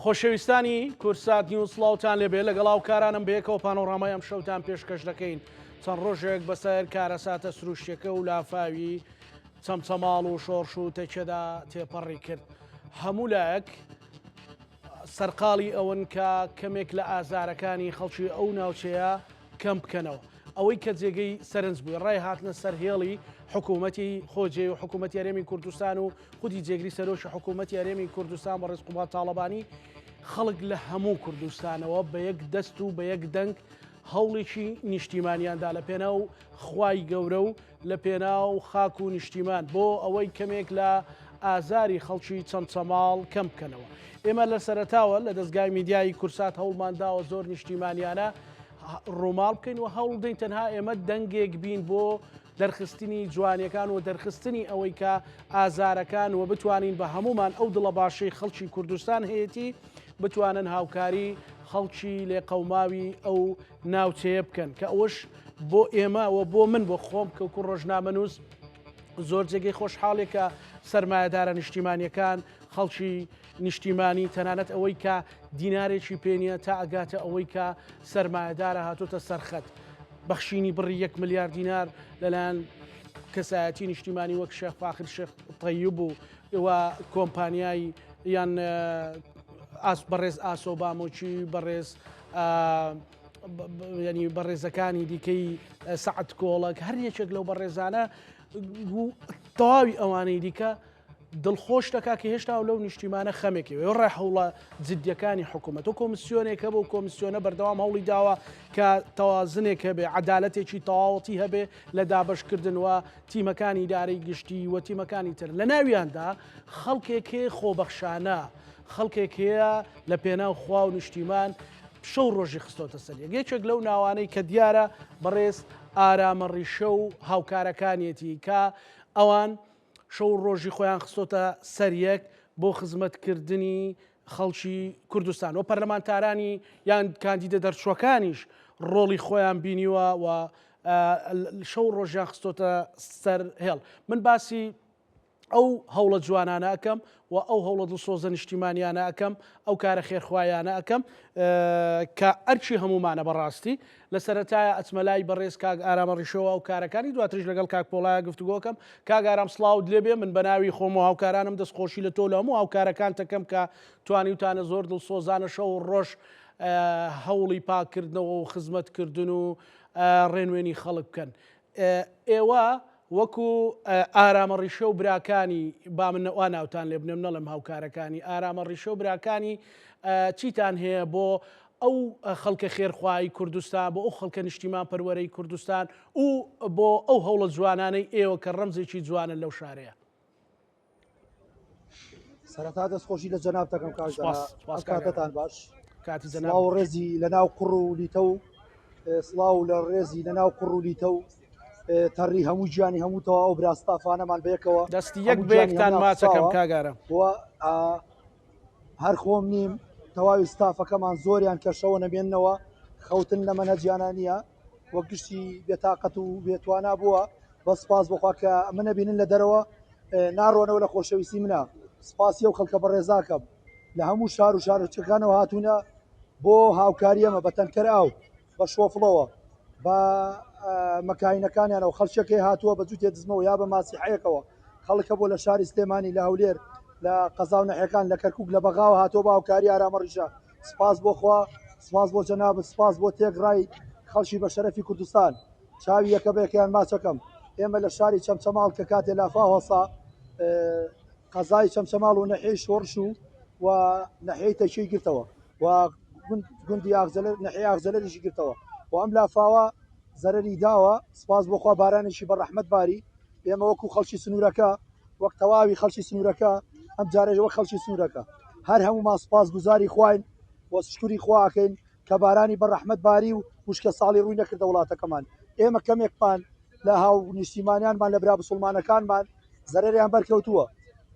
خۆشەویستانی کوردسات نیوز سڵاوتان لێبێ لەگەڵ هاوکارانم بەیەکەوە پانۆڕامای ئەم شەوتان پێشکەش دەکەین چەند ڕۆژێک بەسەر کارەساتە سروشتەکە و لافاوی چەمچەماڵ و شۆڕش و تەکێدا تێپەڕی کرد هەموو لایەک سەرقاڵی ئەوەن کە کەمێک لە ئازارەکانی خەڵکی ئەو ناوچەیە کەم بکەنەوە. ئەوەی کە جێگەی سەرنج بوو ڕای هاتنە سەر هێڵی حکوومەتی خۆجێی و حکوومەتی هەرێمی کوردستان و خودی جێگری سەرۆکی حکوومەتی هەرێمی کوردستان بەڕێز قوباد تاڵەبانی خەڵک لە هەموو کوردستانەوە بە یەک دەست و بە یەک دەنگ هەوڵێکی نیشتیمانیاندا لە پێناو خوای گەورە و لە پێناو خاک و نیشتیمان بۆ ئەوەی کەمێک لە ئازاری خەڵکی چەمچەماڵ کەم بکەنەوە. ئێمە لە سەرەتاوە لە دەزگای میدیایی کورسات هەوڵمان داوە زۆر نیشتیمانیانە ڕووماڵ بکەین و هەوڵدەین تەنها ئێمە دەنگێک بین بۆ دەرخستنی جوانیەکان و دەرخستنی ئەوەی کە ئازارەکان و بتوانین بە هەمومان ئەو دڵە باشەی خەڵکی کوردستان هەیەی بتوانن هاوکاری خەڵکی لێقەوماوی ئەو ناوچەیە بکەن کە ئەوەش بۆ ئێمە و بۆ من بۆ خۆم کە وەکو ڕۆژنامەنووس زۆر جێگەی خۆشحاڵێکە سەرمایەدارە نیشتیمانیەکان خەڵکی نیشتیمانی تەنانەت ئەوەی کە دینارێکی پێ نییە تا ئەگاتە ئەوەی کە سەرمایەدارە هاتۆتە سەرخەت بەخشینی بڕی یەک ملیار دینار لەلایەن کەسایەتی نیشتیمانی وەک شێخ فاخر شێخ تەیب و و کۆمپانیای یان ئاس بەڕێز ئاسۆ بامۆکی بەڕێز ینی بەڕێزەکانی دیکەی سەعد کۆڵک هەر یەکێک لەو بەڕێزانە تەواوی ئەوانەی دیکە دڵخۆش دەکا کە هێشتا لەو نیشتیمانە خەمێکی وێ ڕێ هەوڵە جدیەکانی حکوومەت و کۆمسیۆنێک هەبوو کۆمسیۆنە بەردەوام هەوڵی داوە کە تەوازنێک هەبێ عەدالەتێکی تەواوەتی هەبێ لە دابەشکردن و تیمەکانی ئیدارەی گشتی و تیمەکانی تر لە ناویاندا خەڵکێک هەیە خۆبەخشانە خەڵکێک هەیە لە پێناو خوا و نیشتیمان شەو ڕۆژی خستۆتە سەر یەک یەکێک لەو ناوانەی کە دیارە بەڕێز ئارامە ڕیشە و هاوکارەکانیەتی کە ئەوان شەو ڕۆژی خۆیان خستۆتە سەر یەک بۆ خزمەتکردنی خەڵکی کوردستان و پەرلەمانتارانی یان کاندیدە دەرچووەکانیش ڕۆڵی خۆیان بینیوە و شەو ڕۆژیان خستۆتە سەر هێڵ من باسی ئەو هەوڵە جوانانە ئەکەم و ئەو هەوڵە دڵسۆزە نیشتیمانیانە ئەکەم ئەو کارە خێرخوایانە ئەکەم کە ئەرکی هەمومانە بەڕاستی لە سەرەتایە ئەچمە لای بەڕێز کاک ئارامە ڕیشەوە و کارەکانی دواتریش لەگەڵ کاک پۆڵایە گفتوگۆکەم کاک ئارام سڵاوت لێبێ من بەناوی خۆم و هاوکارانم دەستخۆشی لە تۆ لە هەموو هاوکارەکانتەکەم کە توانیوتانە زۆر دڵسۆزانە شەو و ڕۆژ هەوڵی پاکردنەوە و خزمەتکردن و ڕێنوێنی خەڵک بکەن ئێوە وەکو ئارامە ڕیشە و براکانی با من وا ناوتان لێ بنێم نەڵێم هاوکارەکانی ئارامە ڕیشە و براکانی چیتان هەیە بۆ ئەو خەڵکە خێرخوای کوردستان بۆ ئەو خەڵکە نیشتیمان پەروەرەی کوردستان و بۆ ئەو هەوڵە جوانانەی ئێوە کە ڕەمزێکی جوانە لەو شارەیە. سەرەتا دەستخۆشی لە جەناب دەکەم کاک کاتتان باش کاتی جەناب ڕێزی لە ناو قوڕ و لیتە و سڵاو لە ڕێزی لە ناو قوڕ و لیتە و تەڕی هەموو گیانی هەموو تەواو برا ستافانەمان بەیەکەوە دەستی یەک بەیەکتان ماچەکەم کاگارە هەر خۆم نیم تەواوی ستافەکەمان زۆریان کە شەوە نەمێنەوە خەوتن لە مەنهەجیانە نییە وە گشتی بێتاقەت و بێتوانا بووە بەس سپاس بۆخوا کە منە بینن لە دەرەوە ناڕۆنەوە لە خۆشەویستی منە سپاسی ئەو خەڵکە بەڕێزاکەم لە هەموو شار و شارۆچکەکانەوە هاتوونە بۆ هاوکاری ئەمە بە تەنکەر ئاو بە شۆفڵەوە بە مەکاینەکانیانەوە خەڵکێکی هاتووە بە جووتێ دزمەوە یا بە ماسیحەیەکەوە خەڵکە بۆ لە شاری سلێمانی لە هەولێر لە قەزا و نەحیەکان لە کەرکک لە بەغاوە هاتووە بە هاوکاری ئارامە ڕیشە سپاس بۆ خوا سپاس بۆ جەنابت سپاس بۆ تێکڕای خەڵکی بە شەرەفی کوردستان چاوی یەکە بە یەکەیان ماچەکەم ئێمە لە شاری چەمچەماڵ کە کاتێ لافاو هەڵسا قەزای چەمچەماڵ و نەحیەی شۆڕش و و نەحیەی تەکیەی گرتەوە و گوندی ئاغجەلەر نەحیەی ئاغجەلەریشی گرتەوە و ئەم لافاوە زەرەری داوە سپاس بۆ خوا بارانێکی بە ڕەحمەت باری ئێمە وەکو خەڵکی سنوورەکە وەک تەواوی خەڵکی سنوورەکە ئەم جارێک وەک خەڵکی سنوورەکە هەر هەموومان سپاس گوزاری خواین و شکری خواکەین کە بارانی بە ڕەحمەت باری و وشکە ساڵی ڕووی نەکردە وڵاتەکەمان ئێمە کەمێکمان لە هاو نیشتیمانیانمان لە برا بسوڵمانەکانمان زەرەریان بەرکەوتووە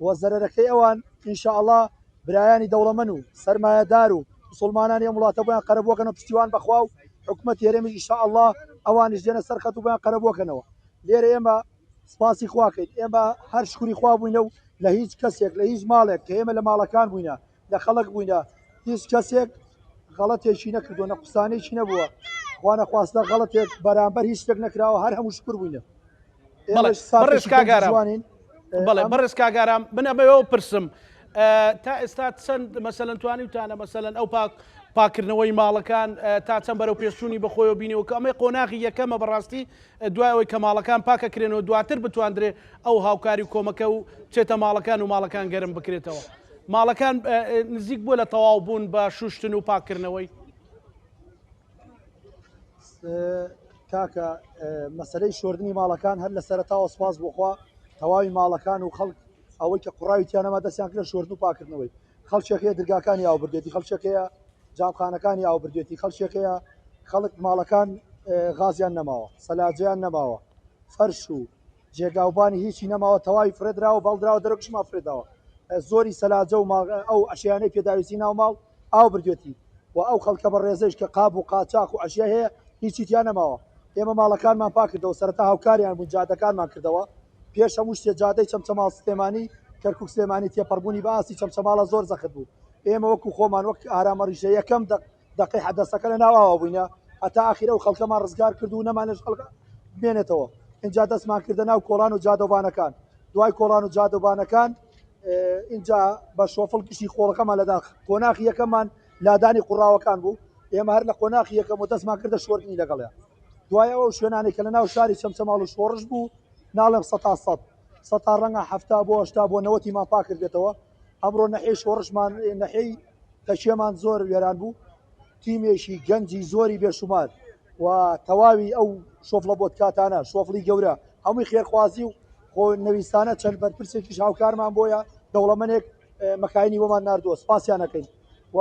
و زەرەرەکەی ئەوان ان شاء اللە برایانی دەوڵەمەن و سەرمایەدار و مسوڵمانانی ئەم وڵاتە بۆیان قەرەبووەکەنەوە پشتیوان بەخوا و حکومەتی هەرێمیش ان شاء اللە ئەوانیش دێنە سەر خەت و بۆیان قەرەبووەکەنەوە لێرە ئێمە سپاسی خواکەین ئێمە هەر شکری خوا بووینە و لە هیچ کەسێک لە هیچ ماڵێک کە ئێمە لە ماڵەکان بووینە لە خەڵک بووینە. هیچ کەسێک غەڵەتێکی نەکردووە نە قوسانێکی نەبووە خوا نەخواستە غەڵەتێک بەرامبەر هیچ شتێک نەکراوە هەر هەموو شکر بووینە بەڕێز کاگارام بەڵێ بەڕێز کاگارام من ئەمەوە پرسم تا ئێستا چەند مەسەلەن توانیوتانە مەسەلەن ئەو پاک پاکردنەوەی ماڵەکان تا چەند بەرەو پێشچوونی بەخۆیەوە بینیوە کە ئەمەی قۆناغی یەکەمە بەڕاستی دوای ئەوەی کە ماڵەکان پاکەکرێنەوە دواتر بتواندرێ ئەو هاوکاری و کۆمەکە و بچێتە ماڵەکان و ماڵەکان گەرم بکرێتەوە ماڵەکان نزیک بووە لە تەواو بوون بە شوشتن و پاکردنەوەی؟ کاکە مەسەلەی شۆردنی ماڵەکان هەر لە سەرەتاوە سپاس بۆخوا تەواوی ماڵەکان و خەڵک ئەوەی کە قوڕاوی تیانەما دەستیان کرد شۆردن و پاکردنەوەی خەڵکێک هەیە درگاکانی ئاو بردێتی خەڵکێک هەیە جامخانەکانی ئاو بردێتی خەڵکێک هەیە خەڵک ماڵەکان غازیان نەماوە سەلاجیان نەماوە فەرش و جێگاوبانی هیچی نەماوە تەواوی فرێدراوە بەڵدراوە دەرەکشما فرێداوە زۆری سەلاجە و ئەو ئەشیانەی پێداویستی ناو ماڵ ئاو بردێتی و ئەو خەڵکە بەڕێزەیش کە قاب و قاچاخ و ئەشیا هەیە هیچی تیا نەماوە. ئێمە ماڵەکانمان پاک کردەوە، سەرەتا هاوکاریان بووین جادەکانمان کردەوە، پێش هەموو شتێ جادەی چەمچەماڵ سلێمانی، کەرکوک سلێمانی تێپەڕبوونی بە ئاستی چەمچەماڵە زۆر زەخت بوو، ئێمە وەکو خۆمان وەک ئارامەڕیشە یەکەم دەق دەقەی حەدەسەکە لە ناو ئاوا بووینە هەتا ئاخیر ئەو خەڵکەمان ڕزگار کرد و نەمانێشت خەڵک بمێنێتەوە، ئینجا دەستمان کردە ناو کۆڵان و جادەوبانەکان، دوای کۆڵان و جادەوبانەکان ئینجا بە شۆفڵ گشتی خۆڵەکەمان لەدا قۆناخی یەکەممان لادانی قوڕاوەکان بوو ئێمە هەر لە قۆناخی یەکەم و دەستمان کردە شۆردنی لەگەڵیان دوای ئەو شوێنانێک کە لە ناو شاری چەمچەماڵ و شۆڕش بوو ناڵێم سەتا سەد سەتا ڕەنگە 70 بۆ 80 بۆ نەوەتیمان پاک کردێتەوە ئەمڕۆ نەحیەی شۆڕشمان نەحیەی تەکیەمان زۆر وێران بوو تیمێکی گەنجی زۆری بێشومار و تەواوی ئەو شۆفڵە بۆتکاتانە شۆفڵی گەورە هەمووی خێرخوازی و خۆ نەویستانە چەند بەرپرسێکیش هاوکارمان بۆیە دەوڵەمەنێک مەکاینی بۆمان ناردووە سپاسیان ئەکەین و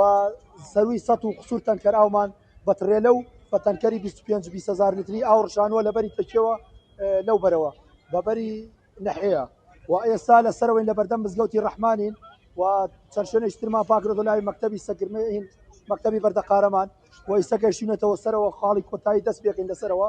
سەروی سە و قسوور تەنکەر ئاومان بە تڕێلە و بە تەنکەری 25 20 هزار لیتری ئاو ڕشانوە لە بەری تەکیەوە لەو بەرەوە بە بەری نەحەیە و ئێستا لە سەرەوەین لە بەردەم مزگەوتی ڕەحمانین و چەند شوێنێکی ترمان پاکردەوە لای مەکتەبی سەگرمەین مەکتەبی بەردەقارەمان و ئێستا گەیشتوینەتەوە سەرەوە خاڵی کۆتایی دەست پێکەین لەسەرەوە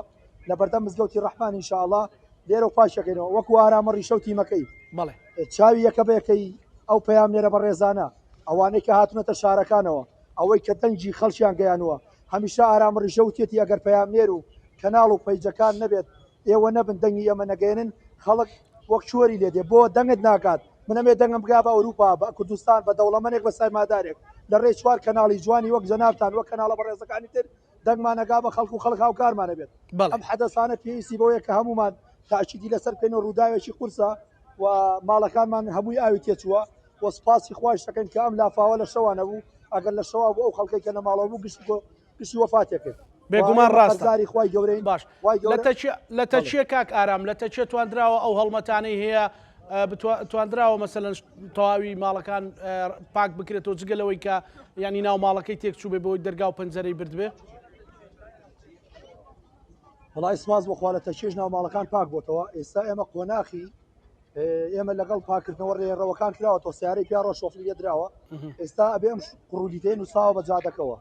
لە بەردەم مزگەوتی ڕەحمان ئینشاءاللە لێرە و پاکەکەینەوە وەکو ئارامە ڕیشە و تیمەکەی بەڵێ چاوی یەکە بە یەکەی ئەو پەیامنێرە بەڕێزانە ئەوانەی کە هاتوونەتە شارەکانەوە ئەوەی کە دەنگی خەڵکیان گەیانووە هەمیشە ئارام ڕیشە وتێتی ئەگەر پەیامنێر و کەناڵ و پەیجەکان نەبێت ئێوە نەبن دەنگی ئێمە نەگەیەنن خەڵک وەک چۆری لێ دێ بۆ دەنگت ناگات من ئەمێ دەنگم بگا بە ئەوروپا بە کوردستان بە دەوڵەمەنێک بە سەرمادارێک لە ڕێی چوار کەناڵی جوانی وەک جەنابتان وەک کەناڵە بەڕێزەکانی تر دەنگمان ئەگا بە خەڵک و خەڵک هاوکارمان ئەبێت ئەم حەدەسانە پێویستی بەوەیە کە هەموومان تاکیدی لەسەر بکەین و ڕووداوێکی قورسە و ماڵەکانمان هەمووی ئاوی تێچووە و سپاسی خوایش دەکەین کە ئەم لافاوە لە شەوا نەبوو ئەگەر لە شەوا بوو ئەو خەڵکەی کە لە ماڵەوە بوو گشتی گشتی وەفاتێ کرد بێگومان ڕاستە قەرزاری خوای گەورەین باش خوای لە گەورە تەکیە لە بەڵێ تەکیە کاک ئارام لە تەکیە تواندراوە ئەو هەڵمەتانەی هەیە تواندراوە مەسەلەن تەواوی ماڵەکان پاک بکرێتەوە جگە لەوەی کە ینی ناو ماڵەکەی تێک چوو بێ بۆی دەرگا و پەنجەرەی بردبێ وڵی سپاس بۆ خوا لە تەکیەش ناو ماڵەکان پاک بۆتەوە ئێستا ئێمە قۆناخی ئێمە لەگەڵ پاکردنەوە ڕێڕەوەکان کراوەتەوە سیارەی پیاڕۆ شۆفلی لێدراوە ئێستا ئەبێ ئەم قڕولیتەیە نووساوە بە جادەکەوە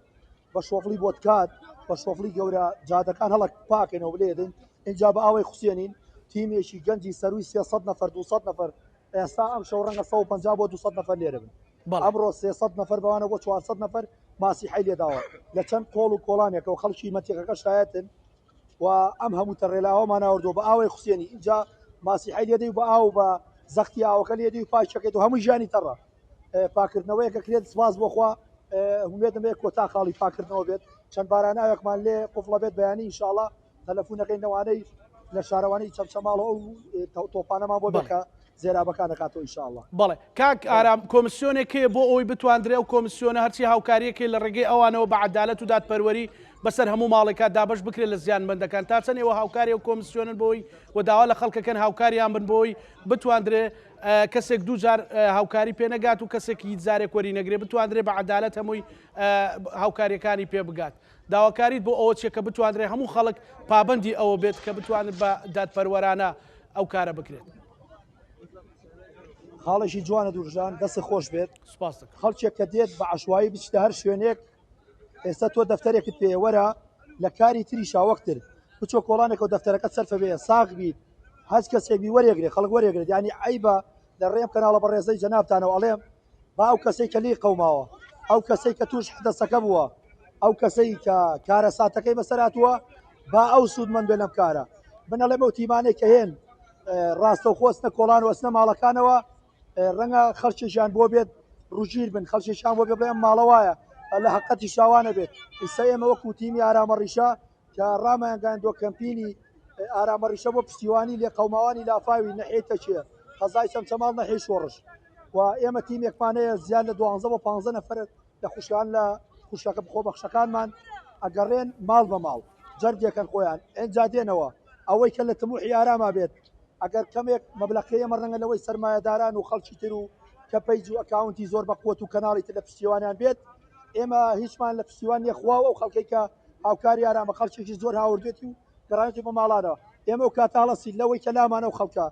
بە شۆفڵی بۆتکات بە شۆفڵی گەورە جادەکان هەڵک پاکەنەوە بلێدن اینجا بە ئاوەی خوسێنین تیمێکی گەنجی سەروی 300 نەفەر 200 نەفەر ئێستا ئەم شەو ڕەنگە 150 بۆ 200 نەفەر لێرە بن ئەمڕۆ 300 نەفەر بەوانە بۆ 400 نەفەر ماسیحی لێداوە لە چەند قۆڵ و کۆڵانێکەوە خەڵکی مەتیقەکە شایەتن و ئەم هەموو تەڕێلاوەمان ناوردەوە بە ئاوەی خوسێنی اینجا ماسیحی لێدەی بە ئاو بە زەختی ئاوەکە لێدی و پاچەکەیت و هەموو ژیانی تەڕە پاکردنەوەیە کە کرێت سپاس بۆخوا هومێدم هەیە کۆتا خاڵی پاکردنەوە بێت چەند باراناوێکمان لێ قفڵە بێت بەیانی ئینشاڵا تەلەفونەکەی نەوانەی لە شارەوانی چەمچەماڵ ئەو تۆپانەمان بۆ بکە زێرابەکان دەکاتەوە ئینشاڵا. بەڵێ کاک ئارام کۆمسیۆنێک هەیە بۆ ئەوەی بتواندرێ ئەو کۆمسیۆنە هەرچی هاوکاریەک هەیە لە ڕێگەی ئەوانەوە بە عەدالەت و دادپەروەری بەسەر هەموو ماڵێکا دابەش بکرێت لە زیانمەندەکان تا چەند ئێوە هاوکاری ئەو کۆمسیۆنن بۆی و داوا لە خەڵکەکەن هاوکاریان بن بۆی بتواندرێ کەسێک دووجار هاوکاری پێ نەگات و کەسێک هیچ جارێک وەری نەگرێ بتواندرێ بە عەدالەت هەمووی هاوکاریەکانی پێ بگات داواکاریت بۆ ئەوە چیە کە بتواندرێ هەموو خەڵک پابەندی ئەوە بێت کە بتوانن بە دادپەروەرانە ئەو کارە بکرێت. خاڵێکی جوانە دوورژان دەست خۆش بێت سپاس دەکەم. خەڵکێک کە دێت بە عشوایی بچیتە هەر شوێنێک ئێستا تۆ دەفتەرێکت پێ وەرە لە کاری تریشا وەکتر بچۆ کۆڵانێکەوە دەفتەرەکەت سەرفە بێ ساغ بیت هەچ کەسێک بی وەرێگرێ خەڵک وەرێگرێت یعنی عیبە لە ڕێم کەناڵە بەڕێزەی جەنابتانەوە ئەڵێم با ئەو کەسەی کە لێی قەوماوە. ئەو کەسەی کە توش حدەسەکە بووە ئەو کەسەی کە کارەساتەکەی بەسەر هاتووە با ئەو سوودمەند بێ لەم کارە. من ئەڵێم ئەو تیمانەی کە هێن ڕاستەوخۆ ئەچنە کۆڵان و ئەچنە ماڵەکانەوە ڕەنگە خەڵکێکیان بۆ بێت ڕووگیر بن خەڵکێکیان بۆ بێ بڵێ ئەم ماڵە وایە لە هەقەتی شاوانە بێت ئیستا ئێمە وەکو تیمی ئارامەڕیشە کە ڕامانگەیاندووە کەمپینی ئارامەڕیشە بۆ پشتیوانی لێقەوماوانی لافاوی نەحیەی تەکیە قەزای چەمچەماڵ نەحیەی شۆڕش و ئێمە تیمێکمان هەیە زیاد لە دوانزە بۆ پانزە نەفەر لە خوشکان لە خوشکەکە خۆبەخشەکانمان ئەگەڕێن ماڵ بە ماڵ جەرگێکەن خۆیان ئێنجا دێنەوە ئەوەی کە لە تموحی ئاراما بێت ئەگەر کەمێک مەبلەقەی ئێمە ڕەنگە لەوەی سەرمایەداران و خەڵکی تر و کە پەیج و ئەکاونتی زۆر بە قوت و کەناڵی تر لە پشتیوانیان بێت ئێمە هیچمان لە پشتیوان نیە خوا و ئەو خەڵکەی کە هاوکاری ئارامە خەڵکێکی زۆر هاوردێتی و گەڕانێتی بۆ ماڵانەوە ئێمە و کاتە هەڵەسی لەوەی کە لامانە و خەڵکە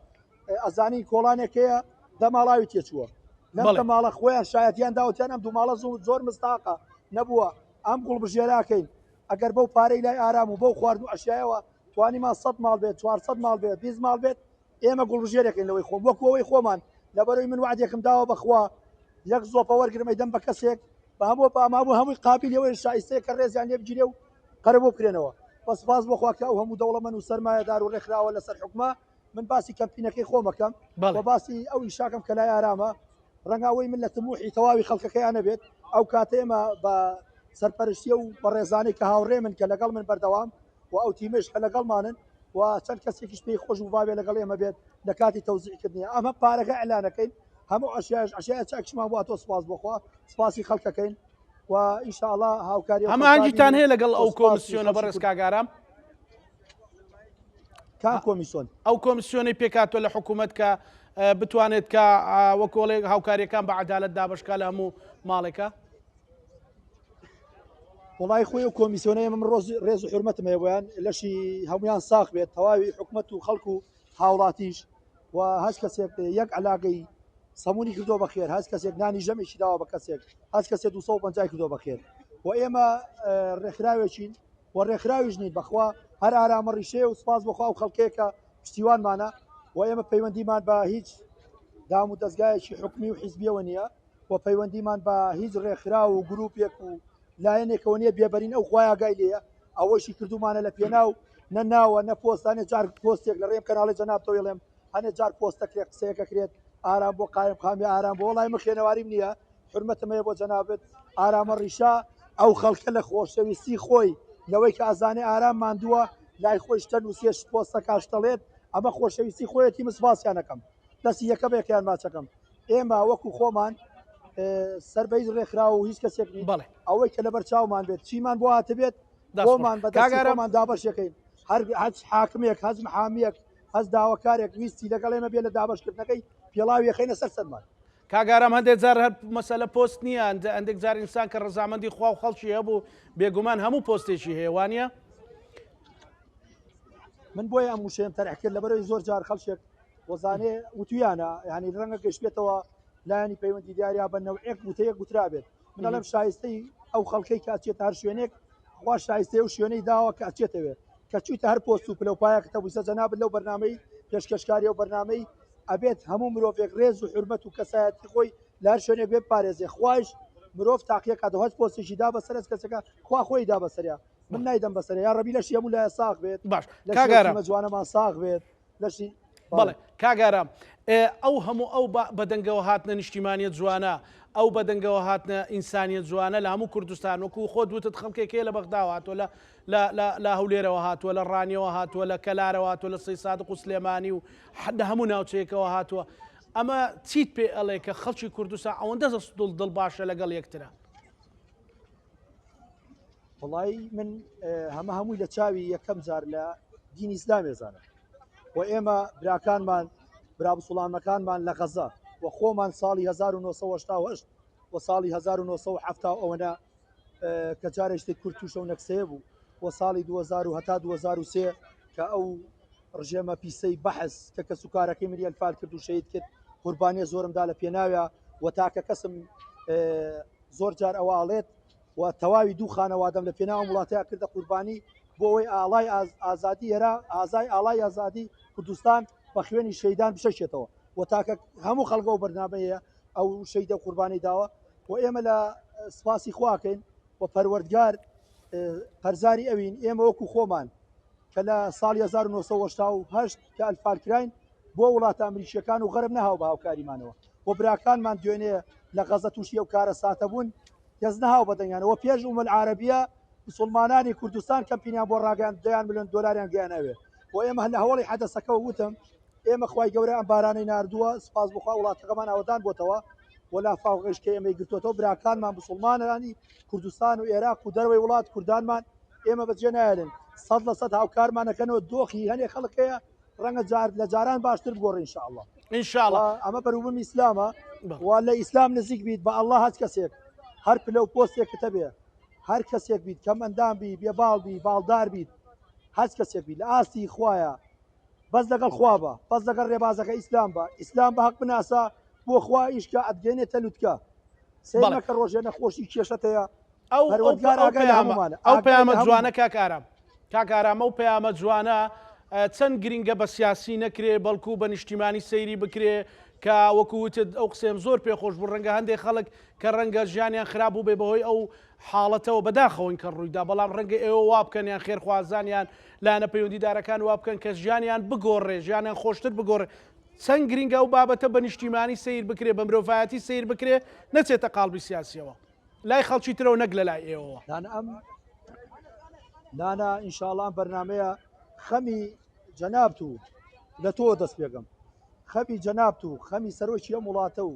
ئەزانین کۆڵانێک هەیە دە ماڵاوی تێچووە لەم دە ماڵە خۆیان شایەتیان داوتیان ئەم دوو ماڵە زۆر زۆر مستاقە نەبووە ئەم گوڵبژێراکەین ئەگەر بەو پارەی لای ئارام و بەو خواردن و ئەشیایەوە توانیمان 100 ماڵ بێت 400 ماڵ بێت 20 ماڵ بێت ئێمە گوڵبژێرێکین لەوەی خۆم وەکو ئەوەی خۆمان لەبەرەوەی من وعدێکم داوە بەخوا یەک زۆپە وەرگرم ئەیدەم بە کەسێک بە هەموو پامابوو هەمووی قابلی ئەوەیە شایستەیە کە ڕێزیان لێ بگیرێ و قەرەبوو بکرێنەوە بە سپاس بۆ خوا کە ئەو هەموو دەوڵەمەند و سەرمایەدار و ڕێکخراوە لەسەر حکومە من باسی کەمپینەکەی خۆمەکەم و باسی ئەو ئیشاکەم کە لای ئارامە ڕەنگە ئەوەی من لە تموحی تەواوی خەڵکەکەیان نەبێت ئەو کاتە ئێمە بە سەرپەرشتیە و بەڕێزانەی کە هاوڕێ من کە لەگەڵ من بەردەوام و ئەو تیمەش کە لەگەڵمانن و چەند کەسێکیش پێی خۆش بوو باێ لەگەڵ ئێمە بێت لە کاتی تەوزیعکردنی ئەمە پارەکە ئەلانەکەین هەموو ئەشیاش ئەشیا چاکشمان بۆ تۆ سپاس بۆخوا سپاسی خەڵکەکەین و ئینشاءاللە هاوکاری هەماهەنگیتان هەیە لەگەڵ ئەو کۆمسیۆنە بەڕێز کاک ئارام؟ کام کۆمیسۆن؟ ئەو کۆمسیۆنەی پێکهاتووە لە حکوومەت کە بتوانێت کە وەکۆڵێک هاوکاریەکان بە عەدالەت دابەشکا لە هەموو ماڵێکە؟ وڵی خۆی و کۆمیسیۆنە ئێمە من ڕۆز ڕێز و حرمەتم هەیە بۆیان لەشی هەمویان ساخ بێت تەواوی حکومەت و خەڵک و هاوڵاتیش و هەست کەسێک یەک علاقەی سەمونی کردو بەخێر هەست کەسێک نانی ژەمێکی داوە بە کەسێک هەست کەسێک 250 کردو بەخێر و ئێمە ڕێکخراوێکین و ڕێکخراویش نین بەخوا هەر ئارامە ڕیشەیە و سپاس بۆخوا و خەڵکێکە پشتیوانمانە و ئێمە پەیوەندیمان بە هیچ دام و دەستگایەکی حکومی و حیزبیەوە نییە و پەیوەندیمان بە هیچ ڕێکخراو و گروپێک و لایەنێکەوە نییە بێبەرین ئەو خوای ئاگای لێیە ئەوەشی کردومانە لە پێناو نە ناوە نە پۆست هەنێ جار پۆستێک لە ڕێم کەناڵی جەنابتەوە ئەڵێم هەنێ جار پۆست دەکرێت قسەیەک ئەکرێت ئارام بۆ قایم قامی ئارام بۆ وەڵای من خوێنەواریم نییە حورمەتم هەیە بۆ جەنابت ئارامە ڕیشە ئەو خەڵکە لە خۆشەویستی خۆی لەوەی کە ئەزانێ ئارام ماندووە لای خۆی شتە نووسێ پۆستەکە شتەڵێت ئەمە خۆشەویستی خۆیەتی من سپاسیانەکەم دەستی یەکە بە یەکەیان ماچەکەم ئێمە وەکو خۆمان سەر بە هیچ ڕێکخراو و هیچ کەسێک نین بەڵێ ئەوەی کە لەبەر چاومان بێت چیمان بۆ هاتبێت بۆمان بە دەستی خۆمان دابەشەکەین هەر هەچ حاکمێک هەچ محامیەک هەچ داواکارێک ویستی لەگەڵ ئێمە بێ لە دابەشکردنەکەی پێڵاوی خەینە سەر سەرمان. کاک ئارام هەندێک جار هەر مەسەلە پۆست نییە هەندێک جار ئینسان کە ڕەزامەندی خوا و خەڵکی هەبوو بێگومان هەموو پۆستێکی هەیە وانە؟ من بۆیە ئەم وشەیەم تەرح کرد لەبەرەوەی زۆر جار خەڵکێک وەزانێ وتویانە یعنی ڕەنگە گەشتبێتەوە لایەنی پەیوەندی دیاریا بە نەوعێک وتەیەک گوترابێت من ئەڵێم شایستەی ئەو خەڵکەی کە ئەچێتە هەر شوێنێک خوا شایستەی ئەو شوێنەی داوە کە ئەچێتەوێ کە چوویتە هەر پۆست و پلەوپایەک تەبوویسە جەنابت لەو بەرنامەی پێشکەشکاری ئەو بەرنامەی ئەبێت هەموو مرۆڤێک ڕێز و حورمەت و کەسایەتی خۆی لە هەر شوێنێک بێ بپارێزێ خوایش مرۆڤ تاقیە کاتەوە هەچ پۆستێکی دا بەسەر هەچ کەسێکە خوا خۆی دا بەسەریا من نایدەم بەسەر یا ڕەبی لەشی هەموو لایە ساغ بێت باش لەشی کاک ئەو ئارام تیمە جوانەمان ساغ بێت لەشی بەڵێ کاک ئارام ئەو هەموو ئەو بەدەنگەوە هاتنە نیشتیمانیە جوانە ئەو بەدەنگەوە هاتنە ئینسانیە جوانە لە هەموو کوردستان وەکو خۆت وتت خەڵکێک هەیە لە بەغداوە هاتووە لە لە لە هەولێرەوە هاتووە لە ڕانیەوە هاتووە لە کەلارەوە هاتووە لە سەیسادق و سلێمانی و لە هەموو ناوچەیەکەوە هاتووە ئەمە چیت پێ ئەڵێ کە خەڵکی کوردستان ئەوەندە دڵ دڵ باشە لەگەڵ یەکترە؟ وەڵایی من هەمە هەمووی لە چاوی یەکەم جار لە دینی ئیسلامێ زانم و ئێمە براکانمان برا بسوڵانەکانمان لە غەزە و خۆمان ساڵی 1970 و ساڵی 1970 ئەوەنە کە جارێکتر کورد تووشە و نەکسەیە بوو و ساڵی 2000 و هەتا 2003 کە ئەو ڕژێمە پیسەی بەحس کە کەسوکارەکەی منی ئەنفال کرد و شەهید کرد قوربانیە زۆرم دا لە پێناویا و تاکە کەسم زۆر جار ئەوە ئاڵێت و تەواوی دوو خانەوادەم لە پێناو ئەم وڵاتەیا کردە قوربانی بۆ ئەوەی ئاڵای ئازادی ئێرا ئازای ئاڵای ئازادی کوردستان بە خوێنی شەیدان بشەکێتەوە و تاکە هەموو خەڵک ئەو بەرنامەیە ئەو شەیدە قوربانی داوە و ئێمە لە سپاسی خواکەین و پەروەردگار قەرزاری ئەوین ئێمە وەکو خۆمان کە لە ساڵی 1970 کە ئەلفال کراین بۆ وڵاتە ئەمریکیەکان و غەرب نەهاو بە هاوکاریمانەوە و براکانمان دوێنێ لە غەزە تووشی ئەو کارەساتە بوون کەس نەهاو بەدەنگیانەوە پێش ئومەل عربیە مسلمانانی کوردستان کەمپینیان بۆ ڕاگەیان دەیان ملیۆن دۆلاریان گەیانەوێ و ئێمە لە هەوڵی حەدەسەکەەوە وتم ئێمە خوای گەورە ئەم بارانەی ناردووە سپاس بخوا وڵاتەکەمان ئاوەدان بۆتەوە و لافاوەکەش کە ئێمەی گرتووەتەوە براکانمان مسلمانانی کوردستان و ئێراق و دەرەوەی وڵات کوردانمان ئێمە بەجێ نایەلن 100% هاوکارمانەکەنەوە دۆخی هەنێ خەڵک هەیە ڕەنگە جار لە جاران باشتر بگۆڕی ان شاء الله ان شاء الله ئەمە بەروبوومی ئیسلامە و لە ئیسلام نزیک بیت بە الله هەچ کەسێک هەر پلە و پۆستێکت هەبێ هەر کەسێک بیت کەم ئەندام بی بێباڵ بی باڵدار بیت هەچ کەسێک بیت لە ئاستی خوایە بەس لەگەڵ خوا بە بەس لەگەڵ ڕێبازەکە ئیسلام بە ئیسلام بە هەق بناسە بۆ خوا ئیشکە ئەتگەێنێتە لوتکە سەیر مەکە ڕۆژێ نەخۆشی کێشەت هەیە ئەو پەروەردگار ئاگای لە هەموومانە ئەو پەیامە جوانە کاک ئارام کاک ئارام ئەو پەیامە جوانە چەند گرنگە بە سیاسی نەکرێ بەڵکو بە نیشتیمانی سەیری بکرێ کە وەکو وتت ئەو قسەیەم زۆر پێخۆش بوو ڕەنگە هەندێک خەڵک کە ڕەنگە ژیانیان خراپ بوو بێ بەهۆی ئەو حاڵەتەوە بەداخەوەین کە ڕوویدا بەڵام ڕەنگە ئێوە وا بکەن یان خێرخوازان یان لایەنە پەیوەندیدارەکان وا بکەن کە ژیانیان بگۆڕێ ژیانیان خۆشتر بگۆڕێ چەند گرنگە ئەو بابەتە بە نیشتیمانی سەیر بکرێ بە مرۆڤایەتی سەیر بکرێ نەچێتە قاڵبی سیاسیەوە لای خەڵکی ترەوە نەک لە لای ئێوەوە. نانا ئەم نانا ئینشاڵا ئەم بەرنامەیە خەمی جەنابت و لە تۆ دەست پێگەم خەمی جەنابت و خەمی سەرۆکی ئەم وڵاتە و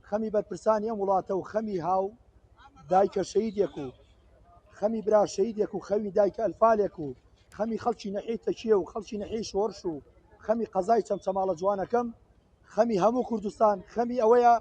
خەمی بەرپرسانی ئەم وڵاتە و خەمی هاو دایکە شەیدێک و خەمی برا شەیدێک و خەوی دایکە ئەلفالێک و خەمی خەڵکی نەحیەی تەکیە و خەڵکی نەحیەی شۆڕش و خەمی قەزای چەمچەماڵە جوانەکەم خەمی هەموو کوردستان خەمی ئەوەیە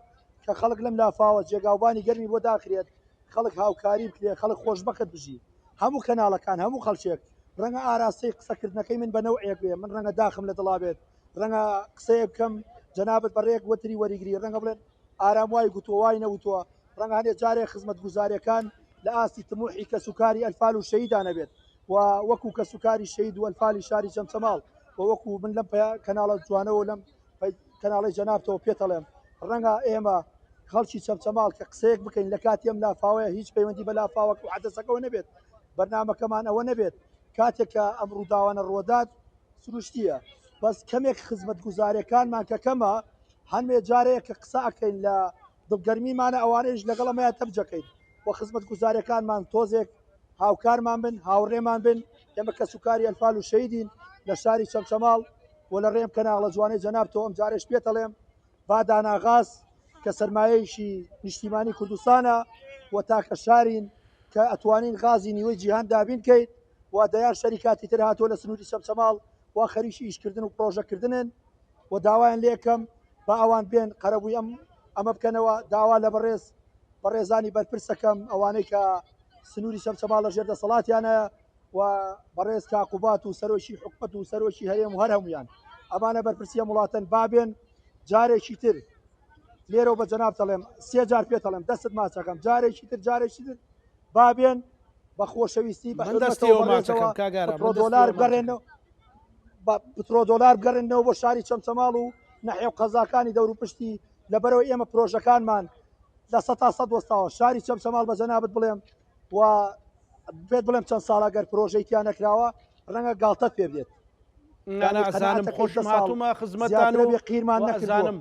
کە خەڵک لەم لافاوە جێگاوبانی گەرمی بۆ داخرێت خەڵک هاوکاری بکرێت خەڵک خۆشبەخت بژی هەموو کەناڵەکان هەموو خەڵکێک ڕەنگە ئاراستەی قسەکردنەکەی من بە نەوعێک بێ من ڕەنگە داخم لە دڵا بێت ڕەنگە قسەیە بکەم جەنابت بە ڕێک وەتری وەریگری ڕەنگە بڵێن ئارام وای گوتووە وای نەوتووە ڕەنگە هەندێک جارێک خزمەتگوزاریەکان لە ئاستی تموحی کەسوکاری ئەلفال و شەهیدا نەبێت و وەکو کەسوکاری شەهید و ئەلفالی شاری چەمچەماڵ و وەکو من لەم کەناڵە جوانەوە لەم کەناڵی جەنابتەوە پێتەڵێم ڕەنگە ئێمە خەڵکی چەمچەماڵ کە قسەیەک بکەین لە کاتی ئەم لافاوەیە هیچ پەیوەندی بە لافاوەکە و حەدەسەکەەوە نەبێت بەرنامەکەمان ئەوە نەبێت کاتێک کە ئەم ڕووداوانە ڕوەدات سروشتیە بەس کەمێک خزمەتگوزاریەکانمان کە کەمە هەندێ جارەیە کە قسە ئەکەین لە دڵگەرمیمانە ئەوانەیش لەگەڵ ئەمەیا تەبجەکەین و خزمەتگوزاریەکانمان تۆزێک هاوکارمان بن هاوڕێمان بن ئێمە کەسوکاری ئەنفال و شەیدین لە شاری چەمچەماڵ و لە ڕێم کەناڵە جوانەی جەنابتەوە ئەم جارێش پێتەڵێم با داناغاز کە سەرمایەیەکی نیشتیمانی کوردستانە و تاکە شارین کە ئەتوانین غازی نیوەی جیهان دابین کەین و دەیان شەریکاتی تر هاتووە لە سنووری چەمچەماڵ و خەریکی ئیشکردن و پرۆژەکردنن و داوایان لێکەم با ئەوان بێن قەرەبووی ئەم ئەمە بکەنەوە داوا لە بەڕێز بەڕێزانی بەرپرسەکەم ئەوانەی کە سنووری چەمچەماڵ لە ژێر دەسەڵاتیانە و بەڕێز کاقوبات و سەرۆکی حکومەت و سەرۆکی هەرێم و هەر هەمویان ئەمانە بەرپرسی ئەم وڵاتەن با بێن جارێکی تر لێرەوە بە جەناب دەڵێم سێ جار پێ دەڵێم دەستت ماچەکەم جارێکی تر جارێکی تر با بێن بە خۆشەویستی بە من دەستیەوە ماچەکەم کاک ئارام، من دۆلار دەستیەوە ماچەکەم. بگەڕێنەوە بە پترۆدۆلار بگەڕێنەوە بۆ شاری چەمچەماڵ و نەحێ و قەزاکانی دەوروپشتی لەبەرەوە ئێمە پرۆژەکانمان لە 100% وەستاوە شاری چەمچەماڵ بە جەنابت بڵێم و پێت بڵێم چەند ساڵە گەر پرۆژەی تیا نەکراوە ڕەنگە گاڵتەت پێ بێت نانا ئەزانم خۆشم هاتوومە خزمەتتان و بێ قیرمان ئەزانم